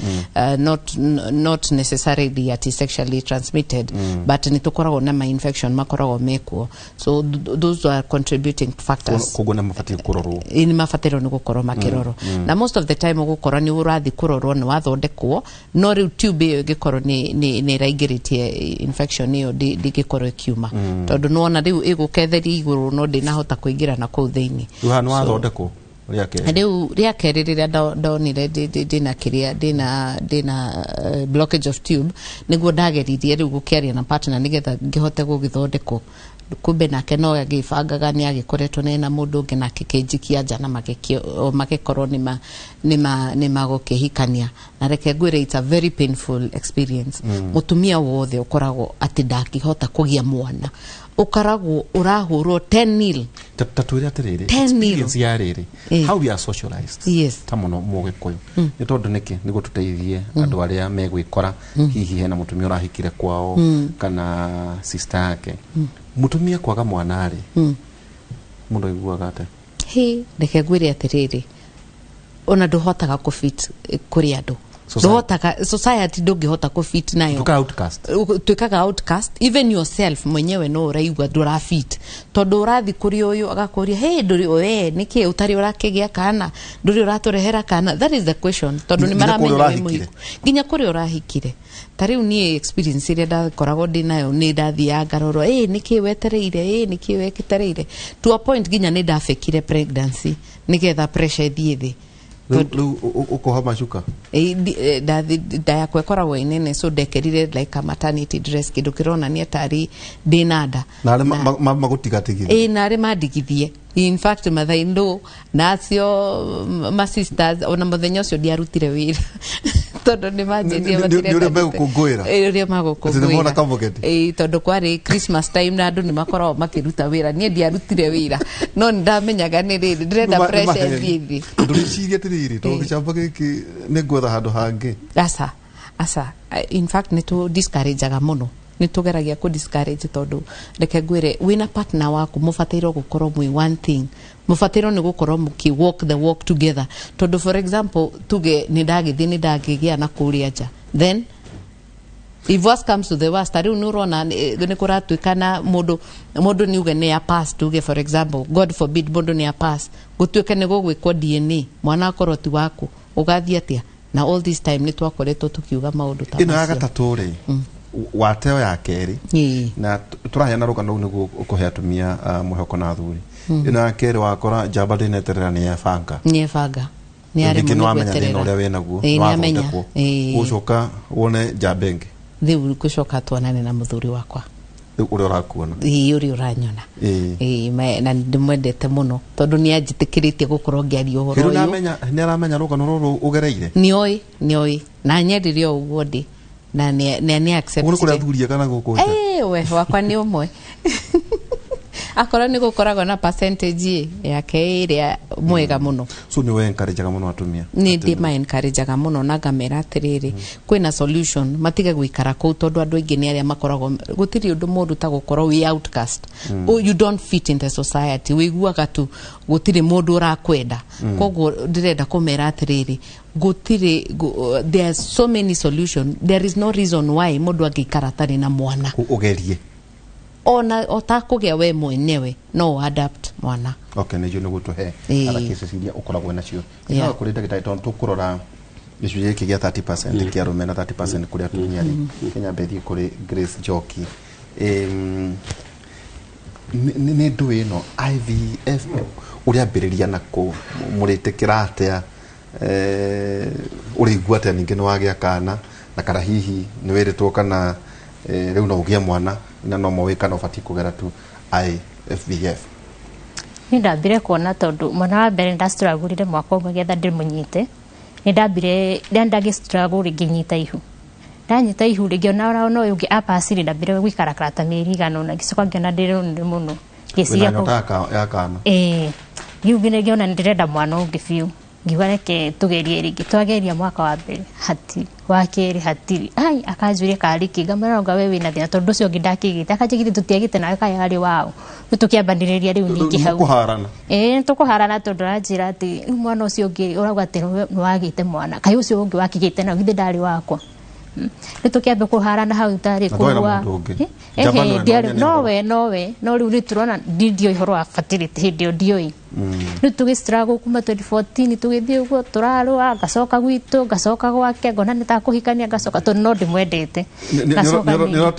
not necessarily ati sexually transmitted, but nĩ tũkoragwo na ma infection makoragwo mekuo, so those are contributing factors. Koguo nĩ mabatiĩ kũrorwo. Ĩ, nĩ mabatairwo nĩ gũkorwo makĩrorwo. Na most of the time ũgũkorwo nĩ ũrathiĩ kũrorwo nĩ wathondekwo, no rĩu tube ĩyo ĩngĩkorwo nĩ ĩraingĩrĩtie infection ĩyo, ndĩngĩkorwo ĩkiuma, tondũ nĩwona rĩu ĩgũketheria igũrũ no ndĩnahota kũingĩra na kũu thĩinĩ. Rĩu haha nĩ wathondekwo rĩa kerĩ? Rĩu rĩa kerĩ rĩrĩa ndonire ndĩna kĩrĩa ndĩna blockage of tube, nĩguo ndageririe rĩu gũkĩaria na partner nĩgetha ngĩhote gũgĩthondekwo. Kumbe nake no agĩbangaga, nĩ agĩkoretwo nena mũndũ ũngĩ, nake kĩnjikia nja na o magĩkorwo nĩ magũkĩhikania. Na reke ngwĩre, it's a very painful experience. Mũtumia wothe ũkoragwo atĩ ndangĩhota kũgĩa mwana, ũkoragwo ũrahũrwo 10 nil. Ta twĩre atĩrĩrĩ, 10 nil. Experience ya rĩrĩ, how we are socialized ta mũno mũgĩkũyũ, nĩ tondũ nĩkĩ nĩguo tũteithie andũ arĩa megwĩkora hihi hena mũtumia ũrahikire kwao kana sister yake, mũtumia kwaga mwana rĩ, mũndũ aiguaga atĩa? Hĩ, reke ngwĩre atĩrĩrĩ, ona ndũhotaga kũfit kũrĩ andũ. Society. Ndũhotaga, society ndũngĩhota kũfit nayo. Tuka outcast. Tuĩkaga outcast. Even yourself mwenyewe no ũraigua ndũrafit, tondũ ũrathi kũrĩ ũyũ agakũria, hey, ndũrĩ we nĩkĩ ũtarĩ ũrakĩgĩa kana ndũrĩ ũratũrehera kana? That is the question, tondũ nĩ Nginya kũrĩa maramenya wĩ ũrahikire. mũhiku, nginya kũrĩa ũrahikire. Ta rĩu niĩ experience ĩrĩa ndakoragwo ndĩ nayo, nĩ ndathiaga ngarorwo, ĩ nĩkĩ wetereire, ĩ nĩkĩ wetereire, to a point nginya nĩ ndabekire pregnancy nĩgetha pressure ĩthiĩ thĩ. Rĩu ũkoha macuka? Nda yakwa ĩkoragwo ĩ nene, so ndekerire like a maternity dress, kĩndũ kĩronania tarĩ ndĩ na nda. Na arĩa magũtigatigithia? Ĩ, narĩ mandigithie. In fact, mathaindũ na acio ma sisters, ona mũthenya ũcio ndiarutire wĩra tondũ nĩ manjĩrire Nĩ ũrĩa megũkũngũĩra? Ĩ, ũrĩa Atĩ nĩ mona magũkũngũĩra. kamũgeni? Ĩ, tondũ kwarĩ Christmas time na andũ nĩ makoragwo makĩruta wĩra, niĩ ndiarutire wĩra, no nĩ ndamenyaga nĩ rĩrĩ ndĩrenda pressure ĩthiĩ thĩ. Ndũrĩcirie atĩrĩrĩ, tondũ gĩcamba gĩkĩ nĩ ngwetha handũ hangĩ? Aca, aca. In fact nĩ tũ discourageaga mũno, nĩ tũgeragia kũ discourage, tondũ reke ngwĩre, wĩna partner waku mũbatairwo gũkorwo mwĩ one thing, mũbatairwo nĩ gũkorwo mũkĩ walk the walk together, tondũ for example tuge nĩ ndagĩthiĩ nĩ ndangĩgĩa na kũrĩa nja, then if worst comes to the worst, ta rĩu nĩ ũrona nĩ kũratuĩka na mũndũ nĩ uge nĩ a pass, tuge for example, God forbid, mũndũ nĩ a pass, gũtuĩke nĩ gũgwĩkwo DNA, mwana akorwo ti waku, ũgathiĩ atĩa? Na all this time nĩ twakoretwo tũkiuga maũndũ ta Ĩno ya macio. gatatũ rĩ, wateo ya kerĩ, na tũraheana rũgano rũu nĩguo ũkũhe atumia mwĩhoko na athuri. Ĩno ya kerĩ wakora njamba ndĩneterera, nĩ yebanga. Nĩ ebanga, nĩ aremwo. Ningĩ Nĩ nĩwamenya thĩna gweterera. ũrĩa wĩnaguo. Ĩĩ, nĩamenya. Nĩwathondekwo. Ĩĩ. Ũgũcoka wone njamba ĩngĩ? Rĩu ngũcoka tuonane na mũthuri wakwa. Rĩu ũrĩa ũrakuona? Ĩĩ, ũrĩa ũranyona. Ĩĩ, na ndĩmwendete mũno tondũ nĩ anjĩtĩkĩrĩtie gũkorwo ngĩaria ũhoro Rĩu ũyũ. nĩ aramenya rũgano rũrũ ũgereire? Nĩoĩ, nĩoĩ, na nyendire o ũguo ndĩ na nĩ Ũguo nĩ kũrĩ accepted. athuri kana gũkũ nja? Ĩĩ, we wakwa nĩ ũmwe. Akorwo nĩ gũkoragwo na percentage ĩ yake ĩrĩa mwega mũno. So nĩ we encourageaga mũno atumia? Nĩ ndĩ ma encourageaga mũno na ngamera atĩrĩrĩ, kwĩna solution, matige gũikara kũu, tondũ andũ aingĩ nĩ arĩa makoragwo gũtirĩ ũndũ mũndũ ta gũkorwo wĩ outcast. Oh, you don't fit in the society, wĩiguaga tu gũtirĩ mũndũ ũrakwenda. Koguo ndĩrenda kũmera atĩrĩrĩ, gũtirĩ there are so many solution. There is no reason why mũndũ angĩikara atarĩ na mwana. Ũgerie. Ona ũtakũgĩa we mwenyewe, no adapt mwana. Okay, nĩguo nĩguo tũhe other cases iria ũkoragwo nacio. Kũrĩ ndagĩtarĩ, tondũ tũkũrora gĩcunjĩ gĩkĩ gĩa 30% kĩa arũme na 30% kũrĩ atumia rĩ, Kenya, mbethiĩ kũrĩ Grace Njoki. Nĩ ndũ ĩno IVF ũrĩambĩrĩria nakũ, mũrĩtĩkĩra atĩa, ũrĩigua atĩa ningĩ nĩ wagĩa kana, na kana hihi nĩ wĩrĩtwo kana rĩu no ũgĩe mwana na no moĩ kana ũbatiĩ kũgera tu IVF? Nĩ ndambire kuona tondũ mwana wa mbere ndastruggle mwaka ũmwe getha ndĩmũnyite. Nĩ ndambire ndagĩ-struggle ngĩnyita ihu. Ndanyita ihu rĩngĩ ona ona ũyũ ũngĩ apacire, ndambire gũikara ta mĩeri igana ũna, ngĩcoka ngĩona ndĩrĩ mũno. Ngĩciria Wĩna nyota ya kana. Ĩĩ. Rĩu ngĩona nĩ ndĩrenda mwana ũngĩ biũ. Ngiuga reke tugerie rĩngĩ. Twageria mwaka wa mbere hatirĩ, wa kerĩ hatirĩ. Ai, akanjũria karĩ kĩ, ngamwĩra anga we wĩna thĩna tondũ ũcio ũngĩ ndakĩgĩte. Akanjĩra githĩ tũtiagĩte nawe kaĩ arĩ wao. Rĩu tũkĩambanĩrĩria rĩu ningĩ hau. Mũkũharana. Ĩĩ, tũkũharana tondũ aranjĩra atĩ rĩu mwana ũcio ũngĩ ũrauga atĩ nĩ wagĩte mwana. Kaĩ ũcio ũngĩ wakĩgĩte nawe githĩ ndarĩ wakwa. Rĩu tũkĩambia kũharana hau tarĩ Na ndwarĩ na kũrũa. mũndũ ũngĩ. Njamba nĩwe Nowe nowe no rĩu nĩ tũrona ndiũĩ ũhoro wa fertility hĩndĩ ĩyo ndiũĩ. Rĩu tũgĩ struggle kuma 2014 tũgĩthiĩ ũguo tũrarũa, ngacoka gwitũ, ngacoka gwake, ngona nĩ takũhikania, ngacoka tondũ no ndĩmwendete. Ngacoka ningĩ.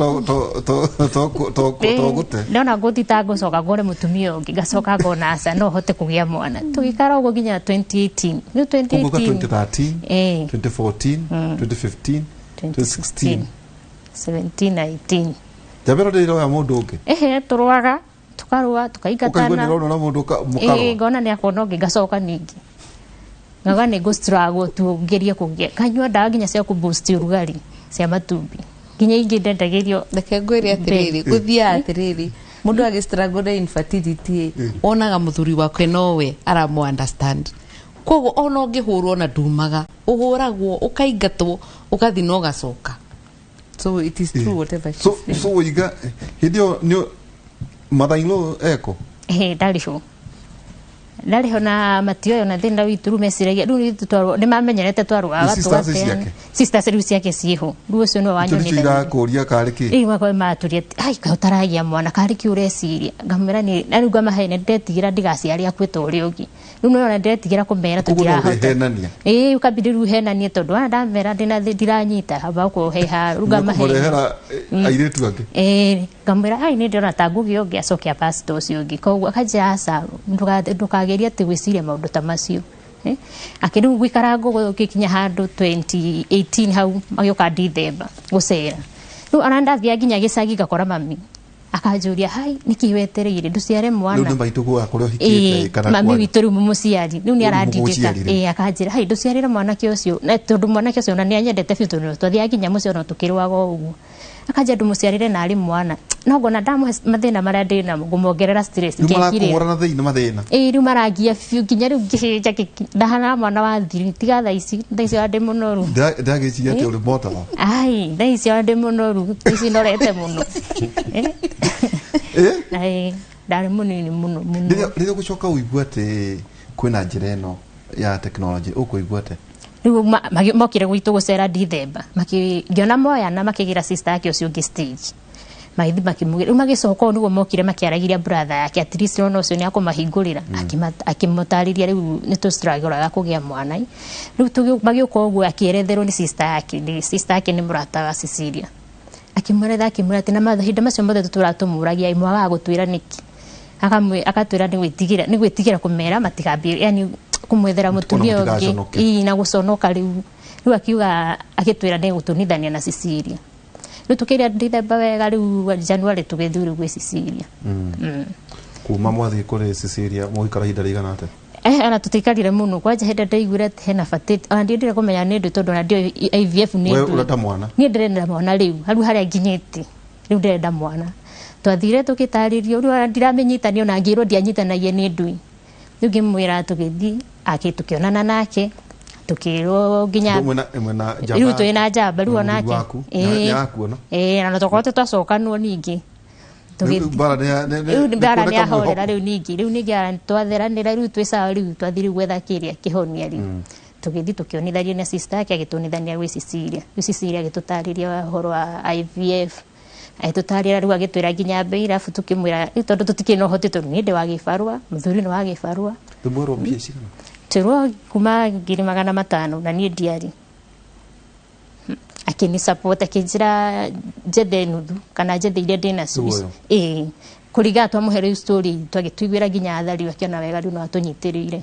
Togũte. Ndona ngũthita ngũcoka ngore mũtumia ũngĩ, ngacoka ngona aca no hote kũgĩa mwana. Tũgĩikara ũguo nginya 2018. Rĩu Ũguo 2018 2013, ĩĩ, 2014, 2015, 2016, 17, 19. Njamba ĩno ndĩroya mũndũ ũngĩ. Ehe, tũrũaga, tũkarũa, Ũkaigua tũkaingatana. nĩ ũrona na mũndũ Ĩĩ, mũkarũa. ngona nĩ akuona ũngĩ ngacoka ningĩ. Ngauga nĩ ngũ struggle tu ngerie kũgĩa. Nganyua ndawa nginya cia kũ boost ũrugarĩ cia matumbĩ. Nginya ingĩ ndendagĩrio. Reke ngwĩre atĩrĩrĩ, gũthiaga atĩrĩrĩ, mũndũ agĩ struggle na infertility wonaga mũthuri wake nowe aramũ understand. Koguo ona ũngĩhũrwo na ndumaga, ũhũragwo, ũkaingatwo, ũgathiĩ na ũgacoka. So it is true whatever she So said. so waiga hĩndĩ ĩyo nĩ mother-in-law eko. Ehe, ndarĩ ho. Ndarĩ ho na matioyo na thĩna witũ rĩu meciragia rĩu ithuĩ twarũa nĩ mamenyerete twarũaga Nĩ sisters tũgateana. ciake? Sisters rĩu ciake ciĩho. Rĩu ũcio nĩwe Icio nĩcio wanyonithanirie. irakũria karĩ kĩ? Rĩu makorwo matũria atĩ, ai kaĩ ũtaragĩa mwana karĩ kĩ ũreciria. Ngamwĩra nĩ na rĩu ngamahe nĩ ndetigĩra ndigaciare akue ta ũrĩa ũngĩ. Rĩu nĩwona ndetigĩra kũmera Koguo no tũtirahota. ũrehenania. Ĩĩ, ũkambia rĩu henanie tondũ wana ndamera ndĩna ndiranyita haba kũhe ha rĩu ngamahe. Kũmũrehera airĩtu angĩ. Ĩĩ, ngamwĩra ai nĩ ndĩrona ta ngũgĩa ũngĩ acoke apasita ũcio ũngĩ. Koguo akanjĩra aca ndũkagerie atĩ gwĩciria maũndũ ta macio. Akĩrĩu gũikara ngũgũ gĩkinya handũ 2018 hau magĩũka Dithemba gũcera. Rĩu ona ndathiaga nginya gĩcagi ngakora mami. Akanjũria hai nĩkĩ wetereire ndũciare mwana. Rĩu nĩ maitũ gwa kũrĩa ũhikĩte Ĩĩ, kana mami kwanyu? witũ rĩu mũmũciari rĩu nĩ Rĩu arandindĩka. mũmũciari rĩu. Ĩĩ, akanjĩra hai ndũciarĩre mwanake ũcio, na tondũ mwanake ũcio ona nĩ anyendete biũ tondũ twathiaga nginya mũciĩ ona tũkĩrũaga o ũguo. Akanjĩra ndũmũciarĩre na arĩ mwana. No ngona ndamũhe mathĩna marĩa ndĩnamo ngũmuongerera stress Rĩu ngekire. marakũhũra na thĩinĩ mathĩna. Ĩĩ, rĩu marangia biũ nginya rĩu ngĩhĩnja ndahana mwana wa thiri tiga thaa ici, thaa ici ona ndĩ mũnoru. Ndĩragĩciria atĩ ũrĩ motaga. Ai, thaa ici ona ndĩ mũnoru, thaa ici norete mũno. Ai, ndarĩ mũnini mũno mũno. Rĩrĩa ũgũcoka ũigue atĩ kwĩna njĩra ĩno ya tekinoronjĩ, ũkũigua atĩa? Rĩu mokire gwitũ gũcera Dithemba, ngĩona moyana makĩgĩra sister yake ũcio ũngĩ stage. Magĩthiĩ makĩmũgĩra. Rĩu magĩcoka ũũ nĩguo mokire makĩaragĩria brother yake, at least ona ũcio nĩ akũmahingũrĩra. Akĩmũtarĩria rĩu nĩ tũ-struggle-aga kũgĩa mwana. Rĩu magĩũka ũguo akĩeretherwo nĩ sister yake, nĩ sister yake nĩ mũrata wa Cecilia. Akĩmweretha akĩmwĩra atĩ na mahinda macio mothe tũtũraga tũmũragia mwagaga gũtwĩra nĩkĩ. Agatwĩra nĩ gwĩtigĩra, nĩ gwĩtigĩra kũmera matigambie, yani kũmwethera mũtumia ũngĩ. Mũtigaconoke. Ĩĩ, na gũconoka rĩu. Rĩu akiuga agĩtwĩra nĩ gũtũnithania na Cecilia. Rĩu tũkĩrĩa Dithemba wega rĩu January tũgĩthiĩ rĩu gwĩ Cecilia. Kuma mwathiĩ kũrĩ Cecilia mũgĩikara ihinda rĩigana atĩa? Ona tũtiikarire mũno. Kwanja hĩndĩ ndaiguire atĩ hena fertility, ona ndiendire kũmenya nĩ ndũ tondũ ona ndiũĩ IVF nĩ We ndũ. ũrenda mwana? Niĩ ndĩrenda mwana rĩu, hau harĩa nginyĩte. Rĩu ndĩrenda mwana. Twathire tũgĩtarĩrio, rĩu ona ndiramenyitania ona ngĩrwo ndianyitanagia nĩ ndũĩ. Rĩu ngĩmwĩra tũgĩthiĩ, tũkĩonana nake, tũkĩrwo nginya Mwĩna njamba rĩu twĩ na njamba rĩu na onake. mũthuri waku, Ĩĩ. nĩ arakuona? Ĩĩ, na tokorwo tũtacokanwo ningĩ. Rĩu mbara nĩ ya- Rĩu nĩ mbara nĩ kuoneka ahorera mwĩhoko. rĩu ningĩ. Rĩu ningĩ twatheranĩra rĩu twĩ sawa rĩu twathiĩ rĩu gwetha kĩrĩa kĩhonia rĩu. Tũgĩthiĩ tũkĩonithania na sister yake agĩtũnithania gwĩ Cecilia. Rĩu Cecilia agĩtũtarĩria ũhoro wa IVF. Agĩtũtarĩria rĩu agĩtwĩra nginya mbei, arabu tũkĩmwĩra rĩu tondũ tũtikĩrĩ na ũhoti tondũ niĩ ndĩ wa gĩbarũa, mũthuri nĩ wa gĩbarũa. Rĩu mwerwo mbia cigana? Twĩrwo kuma 500,000 na niĩ ndiarĩ. Akĩni support, akĩnjĩra njethe nuthu kana njethe iria ndĩnacio. Rĩu ũyũ? Ĩĩ, kũringana twamũhe rĩu story, twagĩtuiguĩra nginya athari, akĩona wega rĩu no atũnyitĩrĩire.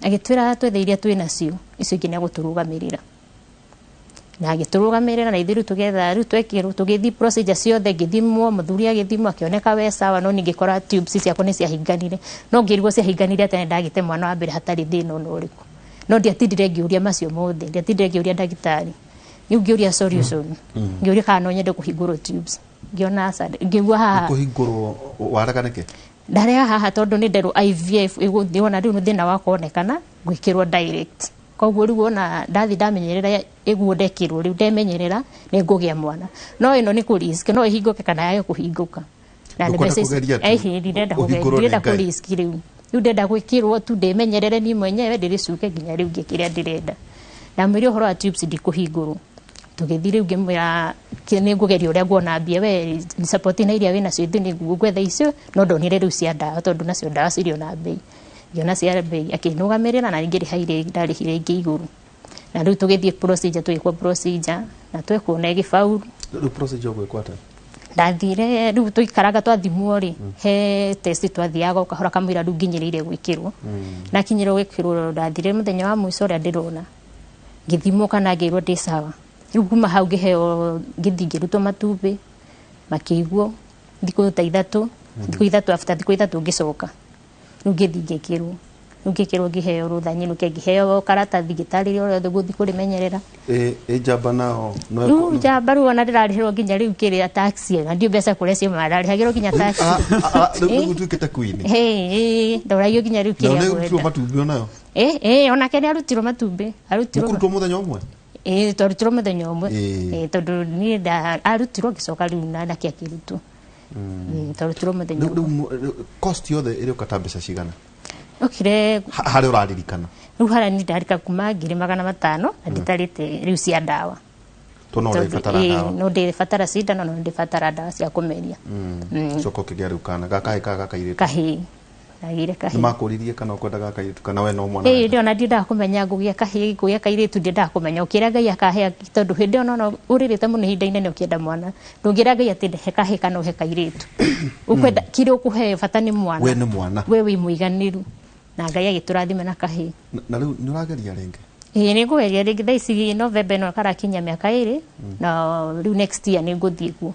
Agĩtwĩra twethe iria twĩnacio, icio ingĩ nĩagũtũrũgamĩrĩra, na agĩtũrũgamĩrĩra, na ithuĩ rĩu tũgetha, rĩu twekĩrwo, tũgĩthiĩ procedure ciothe, ngĩthimwo, mũthuri agĩthimwo, akĩoneka we sawa, no ningĩkora tubes ciakwa nĩ ciahinganire, no ngĩrigwo ciahinganire atĩa, ndagĩte mwana wa mbere hatarĩ thĩna ona ũrĩkũ. No ndiatindire ngĩũria macio mothe, ndiatindire ngĩũria ndagĩtarĩ, rĩu ngĩũria solution, ngĩũria kana no nyende kũhingũrwo tubes, ngĩona aca, ngĩigua haha. Kũhingũrwo warega nĩkĩ? Ndarega haha tondũ nĩ nderwo IVF ĩgũthiĩ, wona rĩu thĩna wakwa wonekana gwĩkĩrwo direct, koguo rĩu wona ndathi ndamenyerera ĩguo ndekĩrwo, rĩu ndemenyerera nĩ ngũgĩa mwana, no ĩno nĩ kũ risk, no ĩhingũke kana yage kũhingũka na nĩ Ndũkwenda mbeca ici. kũgeria tu? Ĩhĩ, ndirenda kũgeria. Ũhingũrwo nĩ Ndirenda Ngai. kũ risk. Rĩu ndenda gwĩkĩrwo tu, ndĩmenyerere niĩ mwenyewe, ndĩrĩcuke nginya rĩu ngĩe kĩrĩa ndĩrenda. Ndamwĩra ũhoro wa tubes ndikũhingũrwo. Tũgĩthiĩ rĩu, ngĩmwĩra nĩ ngũgeria ũrĩa nguona mbia, we support na iria wĩnacio, ithuĩ nĩ ngwetha icio, no ndonire rĩu cia ndawa, tondũ nacio ndawa cirĩ ona mbei, ngĩona cia mbei, akĩnũgamĩrĩra na ngĩrĩha iria ndarĩhire ingĩ igũrũ, na rĩu tũgĩthiĩ procedure, tũgĩkwo procedure na twekwo na ĩgĩbauru. Rĩu procedure ũgwĩkwo atĩa? Ndathire rĩu, tũikaraga twathimwo rĩ, he test twathiaga o kahora kamũira rĩu nginyĩrĩire gwĩkĩrwo. Nakinyĩrwo gwĩkĩrwo, ndathire mũthenya wa mũico ũrĩa ndĩrona, ngĩthimwo kana ngĩrwo ndĩ sawa. Rĩu kuma hau ngĩheo, ngĩthiĩ ngĩrutwo matumbĩ, makĩiguo thikũ ta 3, thikũ 3, after thikũ 3 ngĩcoka rĩu ngĩthiĩ ngĩkĩrwo, rĩu ngĩkĩrwo, ngĩheo rũtha nyinũke, ngĩheo karatathi ngĩtarĩrio ũrĩa ngũthiĩ kũrĩmenyerera. Ĩ njamba nao no Rĩu njamba, rĩu ona ndĩrarĩhĩrwo nginya rĩu kĩrĩa taxi, na ndiũ mbeca kũrĩa ciumaga, ndarĩhagĩrwo nginya taxi. Rĩu ũtuĩkĩte queen. Ĩ, ndoragio nginya rĩu Na kĩrĩa nĩ ũrutirwo ngwenda. matumbĩ onayo? Ĩ, onake nĩ arutirwo matumbĩ, arutirwo. Mũkũrutwo mũthenya ũmwe? Ĩ, twarutirwo mũthenya ũmwe. Ĩ. Ĩ, tondũ niĩ arutirwo, ngĩcoka rĩu nake akĩrutwo. Twarutirwo mũthenya Rĩu ũmwe. Rĩu cost yothe ĩrĩũka ta mbeca cigana? Okire. Harĩa ũraririkana? Rĩu harĩa niĩ ndarika kuma 500,000, na nditarĩte rĩu cia ndawa. To no Tondũ, ũrĩbatara ĩ, ndawa. No ndĩbatara cindano, no ndĩbatara ndawa cia kũmeria. Coka ũkĩgĩa rĩu kana gakahĩ ka gakairĩtu? Kahĩĩ, ndagĩire Nĩ kahĩĩ. Makũririe kana ũkwenda gakairĩtu kana we no mwana? Ĩ, ndĩ ona ndiendaga kũmenya ngũgĩa kahĩĩ, ngũgĩa kairĩtu, ndiendaga kũmenya, ũkĩra Ngai akahe, tondũ hĩndĩ ĩyo nona ũrĩrĩte mũno ihinda inene ũkĩenda mwana, ndũngĩra Ngai atĩ he kahĩĩ kana ũhe kairĩtu, ũkwenda kĩrĩa ũkũheo, bata nĩ mwana. We nĩ mwana. We wĩ mũiganĩru, na Ngai agĩtũrathima na kahĩĩ. Na rĩu nĩ ũrageria rĩngĩ? Ĩĩ, nĩ ngũgeria rĩngĩ. Thaa ici November ĩno karakinya mĩaka 2, na rĩu next year nĩ ngũthiĩ kuo.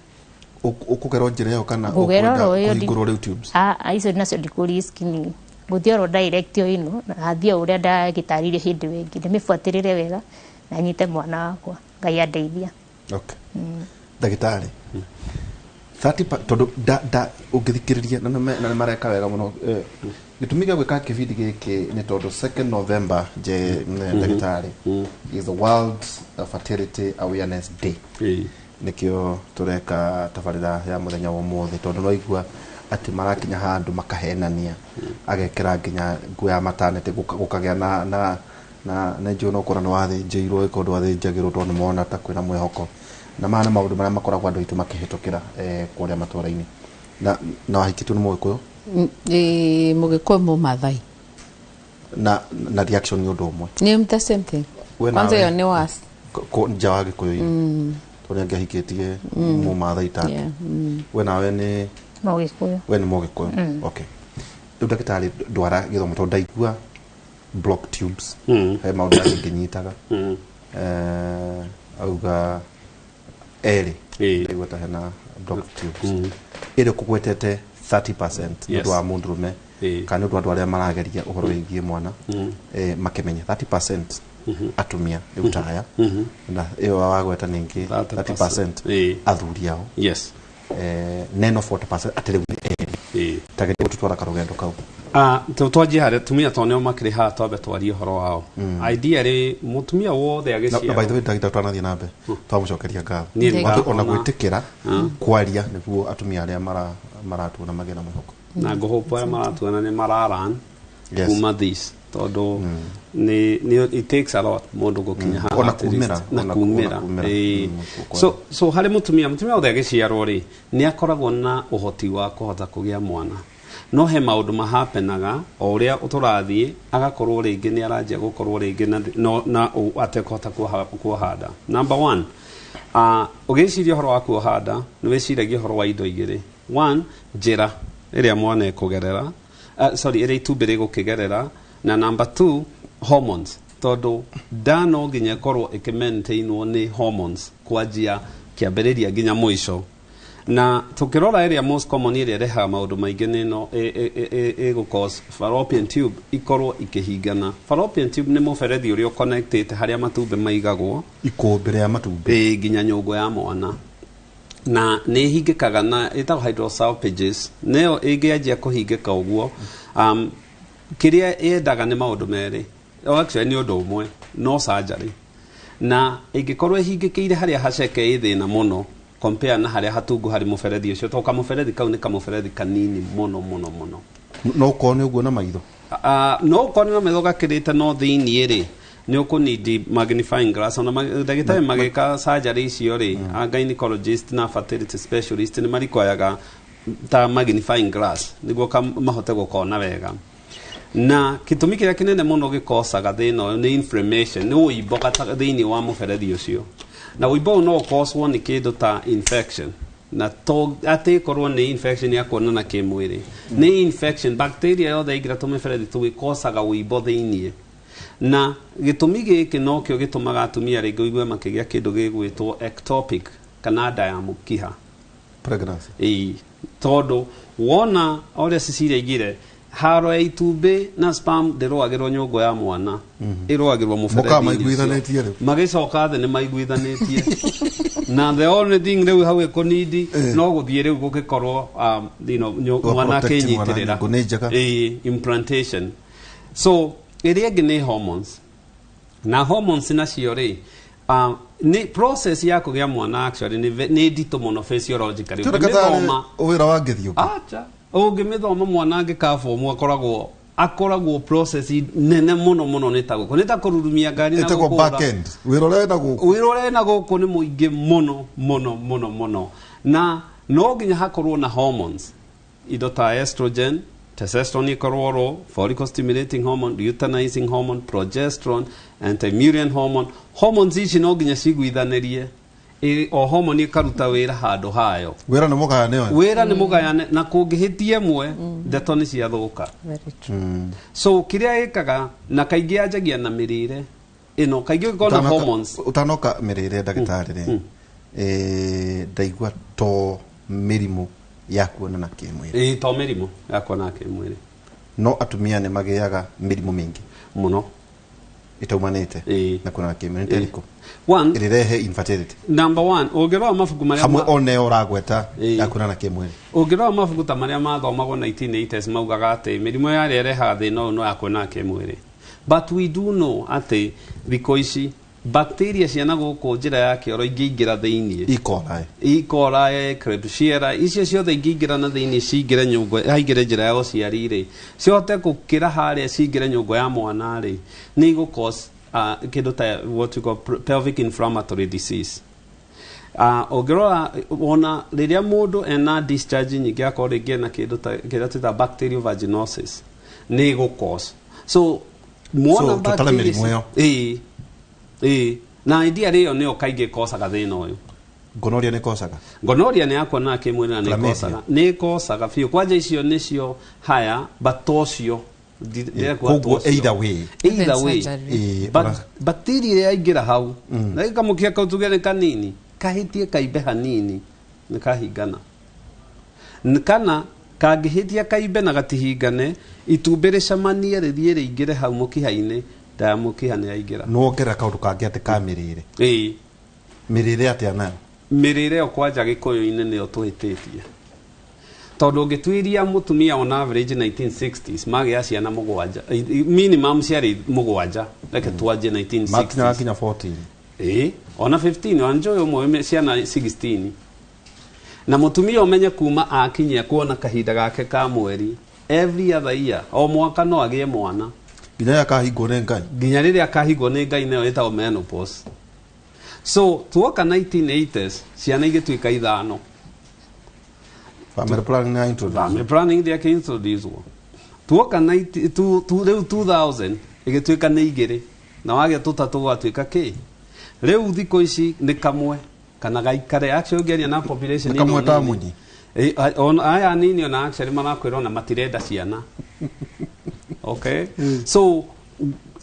Ũkũgerwo njĩra ĩyo kana Ngũgera ũkwenda oro ĩyo kũhingũrwo rĩu tubes? Ah, ah, icio nacio ndikũ risk, ni ngũthiĩ oro direct o ĩno, na thiĩ o ũrĩa ndagĩtarĩirie hĩndĩ ĩyo ĩngĩ, ndĩmĩbuatĩrĩre wega na nyite mwana wakwa, Ngai andeithia. Okay. Ndagĩtarĩ, 30 tondũ da ũngĩthikĩrĩria na nĩ mareka wega mũno, gĩtũmi gĩa gwĩka kĩbindi gĩkĩ nĩ tondũ 2nd November je ndagĩtarĩ, is the World Fertility Awareness Day. Nĩkĩo tũreka tabarĩra ya mũthenya wa ũmũthĩ, tondũ no igua atĩ marakinya handũ makahenania, agekĩra nginya nguo ya maternity, gũkagĩa na njũĩ no ũkora nĩ wathĩnjĩirwo ĩkorwo ndwathĩnjagĩrwo, tondũ nĩ mona ta kwĩna mwĩhoko, na maya nĩ maũndũ marĩa makoragwo andũ aitũ makĩhĩtũkĩra kũrĩa matũra-inĩ, na wahikĩtio nĩ Mũgĩkũyũ? Ĩ, Mũgĩkũyũ, Mũmathai. Na reaction nĩ ũndũ ũmwe? Ni the same thing. We Kwanza nawe? ĩyo nĩ worse. Nja wa Gĩkũyũ-inĩ, tondũ nĩ angĩahikĩtie Mũmathai take. We nawe nĩ? Mũgĩkũyũ. We nĩ Mũgĩkũyũ? Mm. Okay, rĩu ndagĩtarĩ, ndwara gĩthomo, tondũ ndaigua block tubes, he maũndũ marĩa ngĩnyitaga. Auga erĩ, ndaigua ta hena block tubes ĩrĩ kũgwetete 30% nĩ ũndũ wa mũndũrũme kana nĩ ũndũ wa andũ arĩa marageria ũhoro wĩgiĩ mwana, makĩmenya 30% atumia rĩu ta aya, na ĩyo wagweta ningĩ 30% athuri ao, neno 40% atĩ rĩu nĩ erĩ, tageria gũtũtwara karũgendo kau. Ah, twanjie harĩa tumia, tondũ nĩo makĩrĩ haha, twambe twarie ũhoro wao. Ideally mũtumia wothe Na by the agĩciarwo way, ndagĩtarĩ, twanathiĩ na mbere, twamũcokeria ngatho. Niĩ nĩ Ona ndakona. gwĩtĩkĩra kwaria nĩguo atumia arĩa maratuona magĩe na mwĩhoko. Na ngũhope arĩa maratuona nĩ mararan kuma this, tondũ nĩ it takes a lot mũndũ gũkinya haha Ona at least. kumĩra, Na ona kumĩra. kumĩra. Ĩĩ. So harĩ mũtumia wothe agĩciarwo rĩ, nĩ akoragwo na ũhoti wa kũhota kũgĩa mwana, no he maũndũ mahapenaga o ũrĩa tũrathiĩ, agakorwo rĩngĩ nĩ aranjia gũkorwo rĩngĩ na, no, na atekũhota kuoha nda. Number one, Ũgĩciria ũhoro wa kuoha nda nĩ wĩciragia ũhoro wa indo igĩrĩ. One, njĩra ĩrĩa mwana ekũgerera, sorry, ĩrĩa itumbĩ rĩgũkĩgerera, na number two, hormones, tondũ nda no nginya ĩkorwo ĩkĩmaintainwo nĩ hormones kwanjia kĩambĩrĩria nginya mũico. Na tukirora ĩrĩa most common ĩrĩa ĩrehaga maũndũ maingĩ nĩ ĩno ĩgũ cause fallopian tube ikorwo ikĩhingana. Fallopian tube nĩ mũberethi ũrĩa ũconnectĩte harĩa matumbĩ maigagwo, ikũmbĩ rĩa matumbĩ, ĩ nginya nyũngũ ya mwana, na nĩ ĩhingĩkaga na ĩtagwo hydrosalpinges. Nĩyo ĩngĩanjia kũhingĩka ũguo, kĩrĩa yendaga nĩ maũndũ merĩ, o actually nĩ ũndũ ũmwe, no surgery. Na ĩngĩkorwo ĩhingĩkĩire harĩa haceke ĩ thĩna mũno compare na harĩa hatungu harĩ mũberethi ũcio, tondũ kamũberethi kau nĩ kamũberethi kanini mũno mũno mũno. No ũkorwo nĩ ũguo na maitho. No ũkorwo na maitho gakĩrĩte, no thĩiniĩ rĩ nĩ ũkũnidi magnifying glass. Ona ndagĩtarĩ magĩka surgery icio rĩ, a gynecologist na fertility specialist nĩ marikwayaga ta magnifying glass nĩguo mahote gũkona wega. Na gĩtũmi kĩrĩa kĩnene mũno gĩkocaga thĩna ũyũ nĩ inflammation, nĩ ũimbo thĩinĩ wa mũberethi ũcio, na ũimbo ũyũ no ũkocwo nĩ kĩndũ ta infection, na to atĩ ĩkorwo nĩ infection ya kuonana kĩmwĩrĩ, nĩ infection bacteria yothe yaingĩra tũmĩberethi tũu ĩkocaga ũimbo thĩiniĩ. Na gĩtũmi gĩkĩ nokĩo gĩtũmaga atumia rĩngĩ ũigue makĩgĩa kĩndũ gĩgwĩtwo ectopic kana nda ya mũkiha pregnancy. Ĩĩ, tondũ wona ũrĩa Cecilia aigire haro ya itumbĩ na sperm ndĩrũagĩrwo nyũngũ ya mwana, ĩrũagĩrwo Mũkaga mũberethi-inĩ ũcio. Maiguithanĩtie rĩu. Magĩcoka thĩ nĩ maiguithanĩtie, na the only thing rĩu hau ĩkũnindi no gũthiĩ rĩu gũgĩkorwo mwana protect mwana, akĩnyitĩrĩra. nyũngũ nĩ njega. Ĩĩ, implantation. So ĩrĩa ĩngĩ nĩ hormones, na hormones nacio rĩ, nĩ process ya kũgĩa mwana actually nĩ nditũ mũno physiologically. Ũngĩmĩthoma wĩra wa ngĩthiũka. Acha, ũngĩmĩthoma mwana angĩka fomu akoragwo process nene mũno mũno, nĩ ta gũkũ, nĩ ta kũrurumia ngari na ĩtagwo gũkũra. Back end, wĩra ũrĩa wĩna gũkũ. Wĩra ũrĩa wĩna gũkũ nĩ mũingĩ mũno mũno mũno mũno, na no nginya hakorwo na hormones, indo ta estrogen, testosterone ikorwo ro, follicle stimulating hormone, luteinizing hormone, progesterone, anti-Müllerian hormone. Hormones ici no nginya ciguithanĩrie. O hormone ĩkaruta wĩra handũ hayo. Wĩra nĩ mũgayane ũyũ. Wĩra nĩ mũgayane, na kũngĩhĩtia ĩmwe ndeto nĩ ciathũka. Very true. So kĩrĩa ĩkaga, na kaingĩ yanjagia na mĩrĩre ĩno, kaingĩ ũngĩkorwo na hormones. Ũtanoka mĩrĩre, ndagĩtarĩ rĩ, ndaigua to mĩrimũ ya kuonana kĩmwĩrĩ. Ĩĩ, to mĩrimũ ya kuonana kĩmwĩrĩ. No atumia nĩ magĩaga mĩrimũ mĩingĩ mũno ĩtaumanĩte na kuonana kĩmwĩrĩ. Nĩ ta ĩrĩkũ One, ĩrĩrehe infertility? Number one, ũngĩrora mabuku marĩa hamwe one ũragweta ya kuonana kĩmwĩrĩ. Ũngĩrora mabuku ta marĩa mathomagwo 1980s, maugaga atĩ mĩrimũ yarĩa ĩrehaga thĩna ũyũ no ya kuonana kĩmwĩrĩ, but we do know atĩ thikũ ici bacteria cia na gũkũ njĩra ya kĩoro ingĩingĩra thĩiniĩ. E. coli. E. coli, Klebsiella, icio ciothe ingĩingĩra na thĩiniĩ cingĩre nyũngũ, haingĩre njĩra ya ũciari rĩ, cihote gũkĩra harĩa cingĩre nyũngũ ya mwana rĩ, nĩ igũ cause kĩndũ ta what we call pelvic inflammatory disease. Ũngĩrora wona rĩrĩa mũndũ ena discharge nyingĩ, akorwo rĩngĩ ena kĩndũ ta kĩrĩa twĩtaga bacterial vaginosis, nĩ ĩgũ cause. So muona So, tũtare bacteria mĩrimũ ĩyo. Ĩĩ, na idea ĩyo nĩyo kaingĩ ĩkocaga thĩna ũyũ. Gonorrhea nĩ ĩkocaga? Gonorrhea nĩ yakuonana kĩmwĩrĩ na nĩ Chlamydia. ĩkocaga, nĩ ĩkocaga biũ. Kwanja icio nĩcio haya, but tocio ndĩrekuga Koguo tocio. either way. Either way. Ĩĩ, But bacteria ĩrĩa yaingĩra hau na gĩkamũkia kau tuge nĩ kanini, kahĩtie kaimbe hanini nĩ kahingana. Kana kangĩhĩtia kaimbe na gatihingane, itumbĩ rĩcemanie rĩthiĩ rĩingĩre hau mũkiha-inĩ, nda ya mũkiha nĩ yaingĩra. Nĩwongerera kaũndũ kangĩ atĩ ka mĩrĩre. Ĩĩ. Mĩrĩre atĩa nayo? Mĩrĩre ĩyo kwanja gĩkũyũ-inĩ nĩyo tũhĩtĩtie, tondũ ũngĩtuĩria mũtumia on average 1960s magĩa ciana mũgwanja, minimum ciarĩ mũgwanja, reke twanjie 1960s. Makinyaga nginya 14. Ĩĩ, ona 15, ona njũĩ ũmwe ciana 16. Na mũtumia ũmenye kuma akinyia kuona kahinda gake ka mweri, every other year, o mwaka no agĩe mwana. Nginya rĩrĩa akahingwo nĩ Ngai. Nginya rĩrĩa akahingwo nĩ Ngai, nayo ĩtagwo menopause. So tuoka 1980s ciana igĩtuĩka ithano. Family planning na introduce. Family planning ndĩakĩ introduce tuoka 90 rĩu 2000 ĩgĩtuĩka nĩ igĩrĩ, na wagĩa tũtatũ gwatuĩka kĩ. Rĩu thikũ ici nĩ kamwe. Kana gaikare actually ũngĩaria na population ĩno Kamwe ta nini. munyi. Aya nini ona actually marakwĩra ona matirenda ciana. Okay, so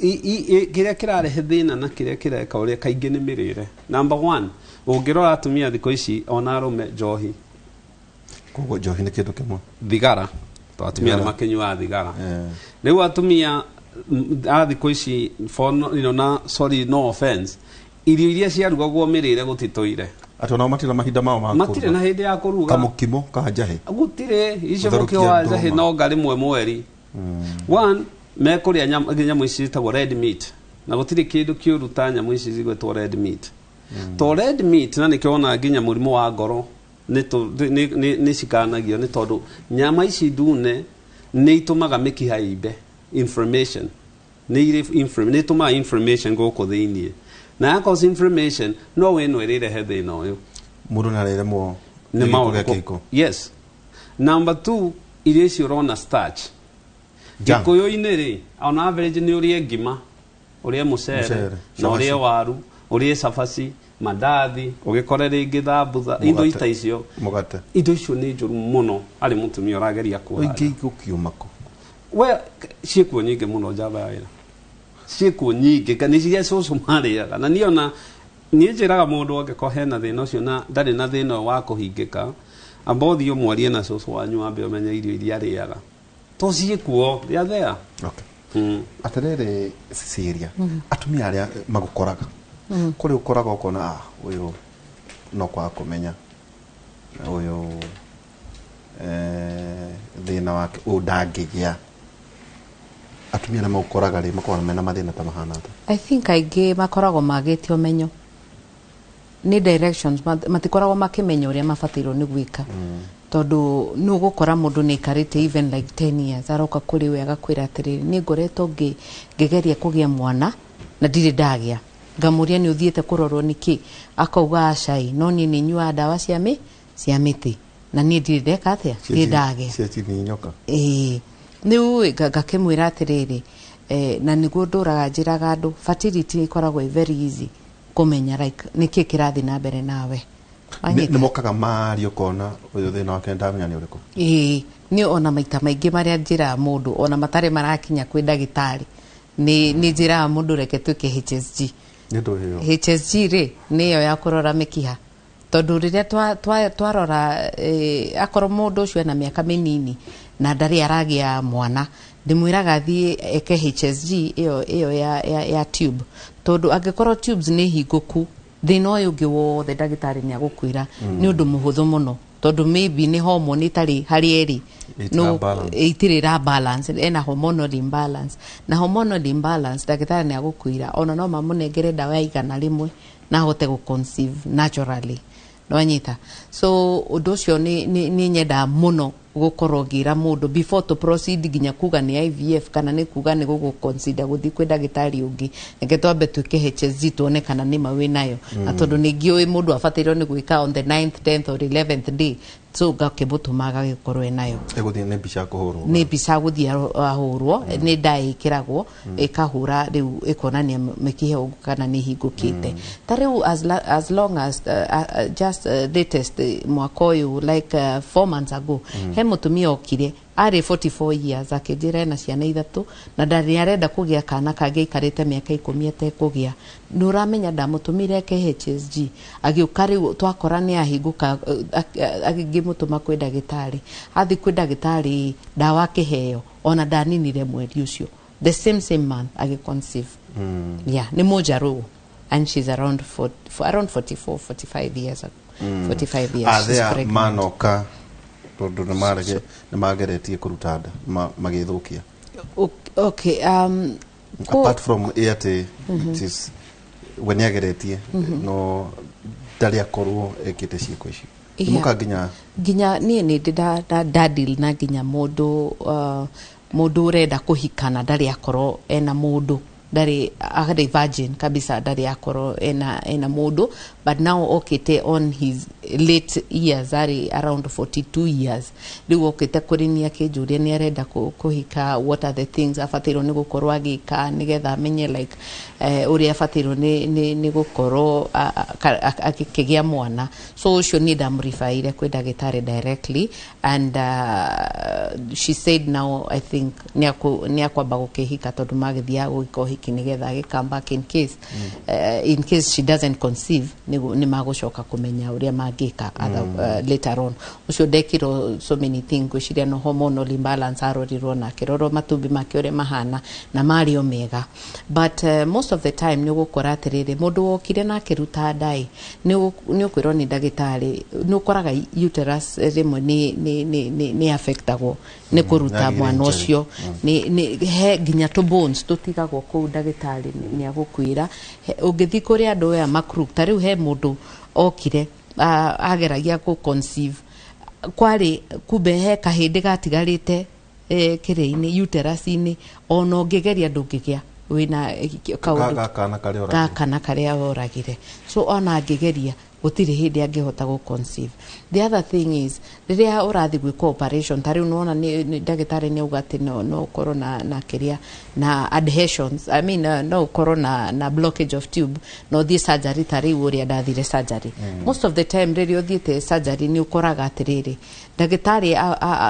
kĩrĩa kĩrarehe thĩna na kĩrĩa kĩreka ũrĩa kaingĩ nĩ mĩrĩre. Number one, ũngĩrora atumia thikũ ici ona arũme, njohi. Koguo njohi nĩ kĩndũ kĩmwe. Thigara, to atumia nĩ Thigara. makĩnyuaga thigara. Rĩu atumia a thikũ ici, for no, na sorry, no offense, irio iria ciarugagwo, mĩrĩre gũtitũire. Atĩ onao matirĩ na mahinda mao ma Matirĩ kũruga. na hĩndĩ ya kũruga. Kamũkimo ka njahĩ. Gũtirĩ icio. Gũtherũkia Mũkio wa njahĩ ndũma. no nga rĩmwe mweri. One, mekũrĩa nyamũ ici ciĩtagwo red meat, na gũtirĩ kĩndũ kĩũru ta nyamũ ici cigwĩtwo red meat, to red meat, na nĩkĩo wonaga nginya mũrimũ wa ngoro nĩ cikanagio, nĩ tondũ nyama ici ndune nĩ itũmaga mĩkiha ĩimbe, inflammation, nĩ irĩ nĩ itũmaga inflammation gũkũ thĩiniĩ, na ya cause inflammation no ĩno ĩrĩrehe thĩna ũyũ. Mũndũ nĩ areremwo Nĩ nĩ maũndũ gĩko gĩa kĩko. Yes. Number two, irio icio ũrona starch. Junk. Gĩkũyũ-inĩ rĩ, on average nĩ ũrĩe ngima, ũrĩe mũcere, Mũcere, na ũrĩe cabaci. waru, ũrĩe cabaci, mandathi, ũgĩkore rĩngĩ thambutha, indo Mũgate. ita icio. Mũgate. Indo icio nĩ njũru mũno harĩ mũtumia ũrageria kuoha. Ingĩ igũkiuma kũ? We ciĩkuo nyingĩ mũno, njamba ya wĩra ciĩkuo nyingĩ, nĩ ciria cũcũ marĩaga. Na niĩ ona niĩ njĩraga mũndũ, angĩkorwo hena thĩna ũcio na ndarĩ na thĩna ũyũ wa kũhingĩka, amba ũthiĩ ũmwarie na cũcũ wanyu, wambe ũmenye irio iria arĩaga, to ciĩkuo, they are there. Okay. Atĩrĩrĩ Cecilia, atumia arĩa magũkoraga, kũrĩ ũkoraga ũkona, ah, ũyũ no kwaga kũmenya, ũyũ thĩna wake ũyũ ndangĩgĩa. Atumia arĩa magũkoraga rĩ, makoragwo mena mathĩna ta mahana atĩa? I think aingĩ makoragwo magĩte ũmenyo nĩ directions, matikoragwo makĩmenya ũrĩa mabatairwo nĩ gwĩka, tondũ nĩ ũgũkora mũndũ nĩ aikarĩte even like 10 years, aroka kũrĩ we agakwĩra atĩrĩrĩ, nĩ ngoretwo ngĩgeria kũgĩa mwana na ndirĩ ndagĩa. Ngamũria, nĩ ũthiĩte kũrorwo nĩkĩ? Akauga, aca, no niĩ nĩ nyuaga ndawa cia mĩtĩ na niĩ ndirĩ ndeka atĩa, ndirĩ ndagĩa. Cia chini nyoka. Ĩĩ, rĩu ngakĩmwĩra atĩrĩrĩ, na nĩguo ndũraga njĩraga andũ, fertility ĩkoragwo ĩ very easy kũmenya, like nĩkĩ kĩrathiĩ na mbere nawe. Wanyita? Nĩ mokaga mario ũkona ũyũ thĩna wake ndamenya nĩ ũrĩkũ. Ĩĩ, nĩ ona maita maingĩ marĩa njĩraga mũndũ, ona matarĩ marakinya kwĩ ndagĩtarĩ, nĩ njĩraga mũndũ, reke twĩke HSG. Nĩ ndũ ĩyo? HSG rĩ, nĩyo ya kũrora mĩkiha, tondũ rĩrĩa twarora akorwo mũndũ ũcio ena mĩaka mĩnini na ndarĩ aragĩa mwana, ndĩmwĩraga athiĩ eke HSG ĩyo ya tube, tondũ angĩkorwo tubes nĩ hingũku, thĩna ũyũ ũngĩ wothe ndagĩtarĩ nĩ agũkwĩra nĩ ũndũ mũhũthũ mũno, tondũ maybe nĩ hormone ĩtarĩ harĩa ĩrĩ. Ĩtira balance. Itirĩ ra balance, ena hormonal imbalance, na hormonal imbalance ndagĩtarĩ nĩ agũkwĩra ona no mamũnengere ndawa ya 100 na ahote gũ conceive naturally. Nwanyita? So ũndũ ũcio nĩ nyendaga mũno gũkorwo ngĩra mũndũ before to proceed nginya kuga nĩ IVF kana nĩ kuga nĩ gũgũ consider gũthiĩ kwĩ ndagĩtarĩ ũngĩ, reke twambe twĩke HSG tuone kana nĩ ma wĩ nayo. Na tondũ nĩ ngĩũĩ mũndũ abatairwo nĩ gwĩka on the 9th, 10th or 11th day, so ngakĩmũtũma agagĩkorwo enayo. Ĩgũthiĩ nĩ mbica kũhũrwo? Nĩ mbica gũthiĩ ahũrwo, nĩ ndaĩ ĩkĩragwo ĩkahũra, rĩu ĩkonania mĩkiha ũguo kana nĩ hingũkĩte. Ta rĩu as long as just latest, mwaka ũyũ, like 4 months ago, he mũtumia okire arĩ 44 years, akĩnjĩra ena ciana ithatũ na ndarĩ arenda kũgĩa kana kangĩ, aikarĩte mĩaka 10 atekũgĩa. Nĩ ũramenya ndamũtũmire eke HSG, agĩũka, rĩu twakora nĩ ahingũka, ngĩmũtũma kwĩ ndagĩtarĩ. Athiĩ kwĩ ndagĩtarĩ, ndawa akĩheo, ona ndaninire mweri ũcio, the same same month agĩconceive. Yeah, nĩ mũnjaruo and she's around for around 44 45 years ago, 45 years she's Athea pregnant. Manoka tondũ nĩ mageretie kũruta nda magĩthũkia. Okay, Apart from ĩ atĩ it is we nĩ ageretie, no ndarĩ akorwo ekĩte ciĩko icio. Nĩ nginya Nginya niĩ nĩ ndĩ nda deal na nginya mũndũ ũrenda kũhikana, ndarĩ akorwo ena mũndũ, ndarĩ arĩ virgin kabisa, ndarĩ akorwo ena mũndũ, But now okĩte on his late years, arĩ around 42 years. Rĩu okĩte kũrĩ niĩ akĩnjũria nĩ arenda kũhika, what are the things abatairwo nĩ gũkorwo agĩka nĩgetha amenye like ũrĩa abatairwo nĩ gũkorwo akĩgĩa mwana. So ũcio niĩ ndamũribaire kwĩ ndagĩtarĩ directly, and she said now I think nĩ akwamba gũkĩhika, tondũ magĩthiaga gũgĩka ũhiki nĩgetha agĩ come back in case she doesn't conceive, nĩ magũcoka kũmenya ũrĩa mangĩka other, later on. Ũcio ndekirwo so many things, ngwĩciria no hormonal imbalance arorirwo na akĩrorwo matumbĩ make ũrĩa mahana na marĩ o mega. But most of the time nĩ ũgũkora atĩrĩrĩ, mũndũ wokire na akĩruta ndaĩ, nĩ ũkwĩrwo nĩ ndagĩtarĩ, nĩ ũkoraga uterus rĩmwe nĩ affectagwo nĩ kũruta Yagĩire mwana injury. ũcio. Nĩ he nginya tũ bones tũtigagwo kũu, ndagĩtarĩ nĩ agũkwĩra. Ũngĩthiĩ kũrĩ andũ aya makruk, ta rĩu he mũndũ okire ageragia kũ conceive, kwarĩ kumbe he kahĩndĩ gatigarĩte kĩrĩa-inĩ, uterus-inĩ, ona ũngĩgeria ndũngĩgĩa wĩna kaũndũ Gakana karĩa ũragire. Gakana karĩa oragire. So ona angĩgeria gũtirĩ hĩndĩ angĩhota gũ conceive. The other thing is, rĩrĩa ũrathiĩ gwĩkwo operation, ta rĩu nĩwona ndagĩtarĩ nĩ auga atĩ no ũkorwo na kĩrĩa na adhesions, I mean, no ũkorwo na blockage of tube na ũthiĩ surgery, ta rĩu ũrĩa ndathire surgery. Most of the time rĩrĩa ũthiĩte surgery, nĩ ũkoraga atĩrĩrĩ, ndagĩtarĩ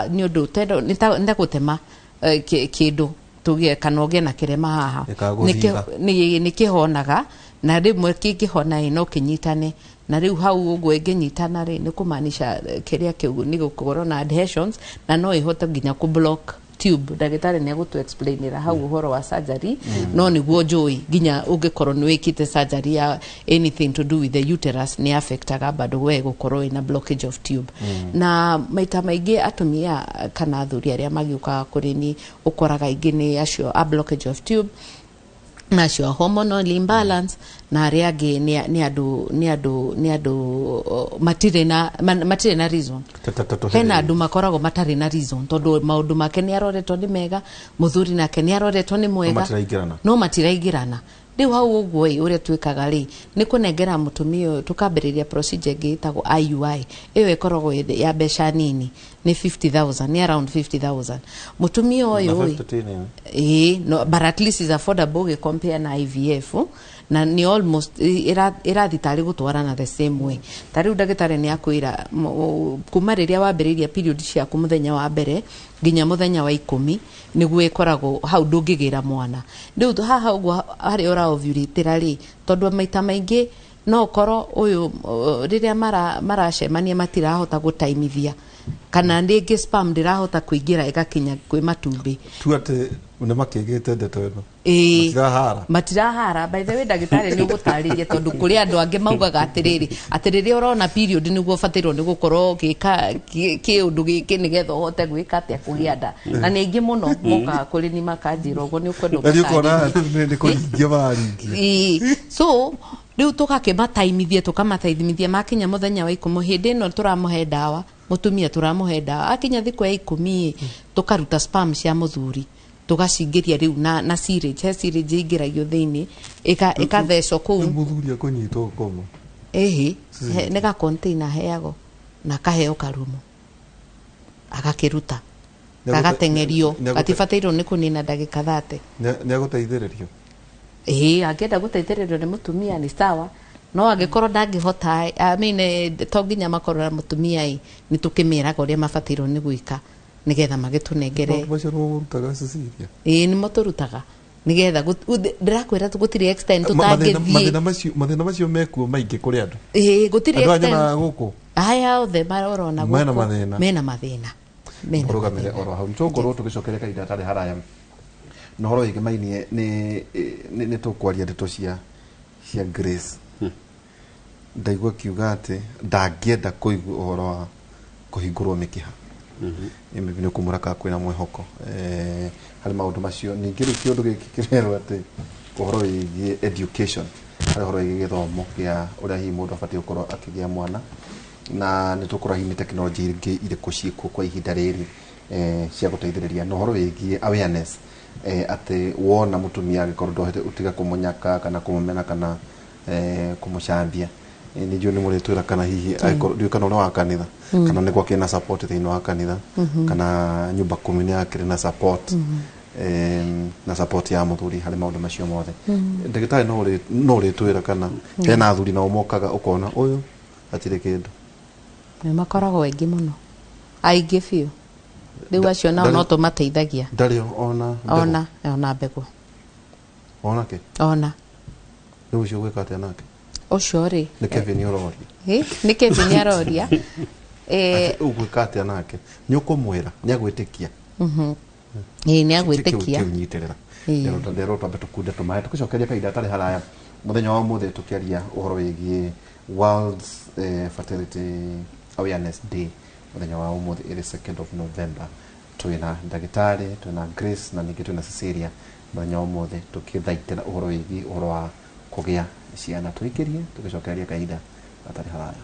nĩ ũndũ nĩ ta gũtema kĩndũ tũgĩe kana ũgĩe na kĩrema haha. Ĩkagũthiga. Nĩ kĩhonaga, na rĩmwe kĩngĩhona ĩ no kĩnyitane, na rĩu hau ũguo ĩngĩnyitana rĩ, nĩ kũmaanisha kĩrĩa kĩu nĩ gũkorwo na adhesions na no ĩhote nginya kũ block tube. Ndagĩtarĩ nĩ egũtũ explainĩra hau ũhoro wa surgery. No nĩguo njũĩ nginya ũngĩkorwo nĩ wĩkĩte surgery ya anything to do with the uterus, nĩ affectaga bado we gũkorwo wĩna blockage of tube. Na maita maingĩ atumia kana athuri arĩa magĩũkaga kũrĩ ni, ũkoraga aingĩ nĩ acio a blockage of tube na acio a hormonal imbalance, na arĩa angĩ nĩ andũ matirĩ na reason. Hena andũ makoragwo matarĩ na reason, tondũ maũndũ make nĩ aroretwo nĩ mega, mũthuri nake nĩ aroretwo nĩ mwega. Matiraingĩrana. No matiraingĩrana. Rĩu hau ũguo ĩ, ũrĩa twĩkaga rĩ, nĩ kũnengera mũtumia ũyũ, tũkambĩrĩria procedure ĩngĩ ĩtagwo IUI. Ĩyo ĩkoragwo ĩ ya mbeca nini, nĩ 50,000, nĩ around 50,000 mũtumia ũyũ ĩ. Ĩĩ, no, but at least is affordable ũgĩ na IVF, na nĩ almost ĩrathiĩ tarĩ gũtwarana the same way. Ta rĩu ndagĩtarĩ nĩ akwĩra kuma rĩrĩa wambĩrĩirie period ciaku mũthenya wa mbere nginya mũthenya wa 10 nĩguo ĩkoragwo hau ndũngĩgĩra mwana. Rĩu haha ũguo harĩa ũraovulĩtĩra rĩ, tondũ maita maingĩ no ũkorwo ũyũ rĩrĩa maracemania matirahota gũtaimithia, kana rĩngĩ sperm ndĩrahota kũingĩra ĩgakinya kwĩ matumbĩ. Tu atĩ nĩ makĩgĩte ndeto ĩno. Ĩĩ. Matirahara. Matirahara. By the way, ndagĩtarĩ nĩ ũgũtarĩria, tondũ kũrĩ andũ angĩ maugaga atĩrĩrĩ, atĩ rĩrĩa ũrona period nĩguo ũbatairwo nĩ gũkorwo ũgĩka kĩũndũ gĩkĩ nĩgetha ũhote gwĩka atĩa, kũgĩa nda. Na nĩ aingĩ mũno mokaga kũrĩ ni makanjĩra ũguo. Nĩ ũkwenda Na nĩ ũkona ũmatarĩrie. nĩ kũringia maringia. Ĩĩ. So rĩu tũgakĩmataimithia, tũkamataimithia makinya mũthenya wa 10, hĩndĩ ĩno tũramũhe ndawa mũtumia, tũramũhe ndawa, akinya thikũ ya 10 ĩ, tũkaruta sperm cia mũthuri, tũgacingĩria rĩu na syringe, he syringe ĩingĩragio thĩinĩ ĩkathecwo kũu. Rĩu mũthuri akũnyitwo ngoma? Ĩhĩ, nĩ ga container aheagwo na akaheo karumu agakĩruta, gagateng'erio, gatibatairwo nĩ kũnina ndagĩka 30. Nĩ agũteithĩrĩrio? Ĩĩ, angĩenda gũteithĩrĩrio nĩ mũtumia nĩ sawa, no angĩkorwo ndangĩhota, I mean, to nginya makorwo na mũtumia ĩ, nĩ tũkĩmeraga ũrĩa mabatairwo nĩ gwĩka nĩgetha magĩtũnengere. Maũndũ macio nĩmo mũrutaga, Cecilia? Ĩĩ, nĩmo tũrutaga nĩgetha ndĩrakwĩra gũtirĩ extent tũtangĩthiĩ. Mathĩna macio mekuo maingĩ kũrĩ andũ. Ĩĩ, gũtirĩ Andũ aya extent. nyonaga gũkũ Aya othe marona Mena gũkũ, mathĩna. Mena mathĩna. Mena Ũrũgamĩre mathĩna. oro hau, nĩtũgũkorwo tũgĩcokeria kahinda gatarĩ haraya na ũhoro wĩgĩmainie nĩ tũkwaria ndeto cia Grace. Ndaigua akiuga atĩ ndangĩenda kũigua ũhoro wa kũhingũrwo mĩkiha. Maybe nĩ ũkũmũra kana kwĩna mwĩhoko harĩ maũndũ macio. Ningĩ rĩu kĩũndũ gĩkĩ kĩrerwo atĩ ũhoro wĩgiĩ education, harĩ ũhoro wĩgiĩ gĩthomo kĩa ũrĩa hihi mũndũ abatiĩ gũkorwo akĩgĩa mwana, na nĩ tũkũrora hihi nĩ tekinoronjĩ ingĩ irĩkũ ciĩkuo kwa ihinda rĩrĩ cia gũteithĩrĩria, na ũhoro wĩgiĩ awareness, atĩ wona mũtumia angĩkorwo ndohete, ũtiga kũmũnyaka kana kũmũmena kana kũmũcambia. Nĩ njũĩ nĩ mũrĩtwĩra kana hihi angĩkorwo ndiũĩ kana ũrĩ wa kanitha, kana nĩ gwakĩrĩ na support thĩinĩ wa kanitha, kana nyumba kumi nĩ yakĩrĩ na support, na support ya mũthuri harĩ maũndũ macio mothe. Ndagĩtarĩ, no ũrĩtwĩra kana hena athuri nao mokaga ũkona ũyũ hatirĩ kĩndũ? Nĩ makoragwo aingĩ mũno, aingĩ biũ. Rĩu acio nao no tũmateithagia. Ndarĩ ona mbegũ? Ona mbegũ. Ona kĩ? Ona. Rĩu ũcio gwĩka atĩa nake? Ũcio rĩ? Nĩ Kevin ũroria. Nĩ Kevin aroria. Atĩ ũgwĩka atĩa nake? Nĩ ũkũmwĩra nĩ agwĩtĩkia? Ĩ, nĩ agwĩtĩkia. Kĩunyitĩrĩra. Nderwo twambe tũkunde tũmaĩ, tũgĩcokeria kahinda gatarĩ haraya. Mũthenya wa ũmũthĩ tũkĩaria ũhoro wĩgiĩ World Fertility Awareness Day, mũthenya wa ũmũthĩ ĩrĩ 2nd of November. Twĩna ndagĩtarĩ, twĩna Grace, na ningĩ twĩna Cecilia. Mũthenya wa ũmũthĩ tũkĩthaitĩra ũhoro wĩgiĩ ũhoro wa kũgĩa ciana. Tũikĩrie, tũgĩcokereria kahinda gatarĩ haraya.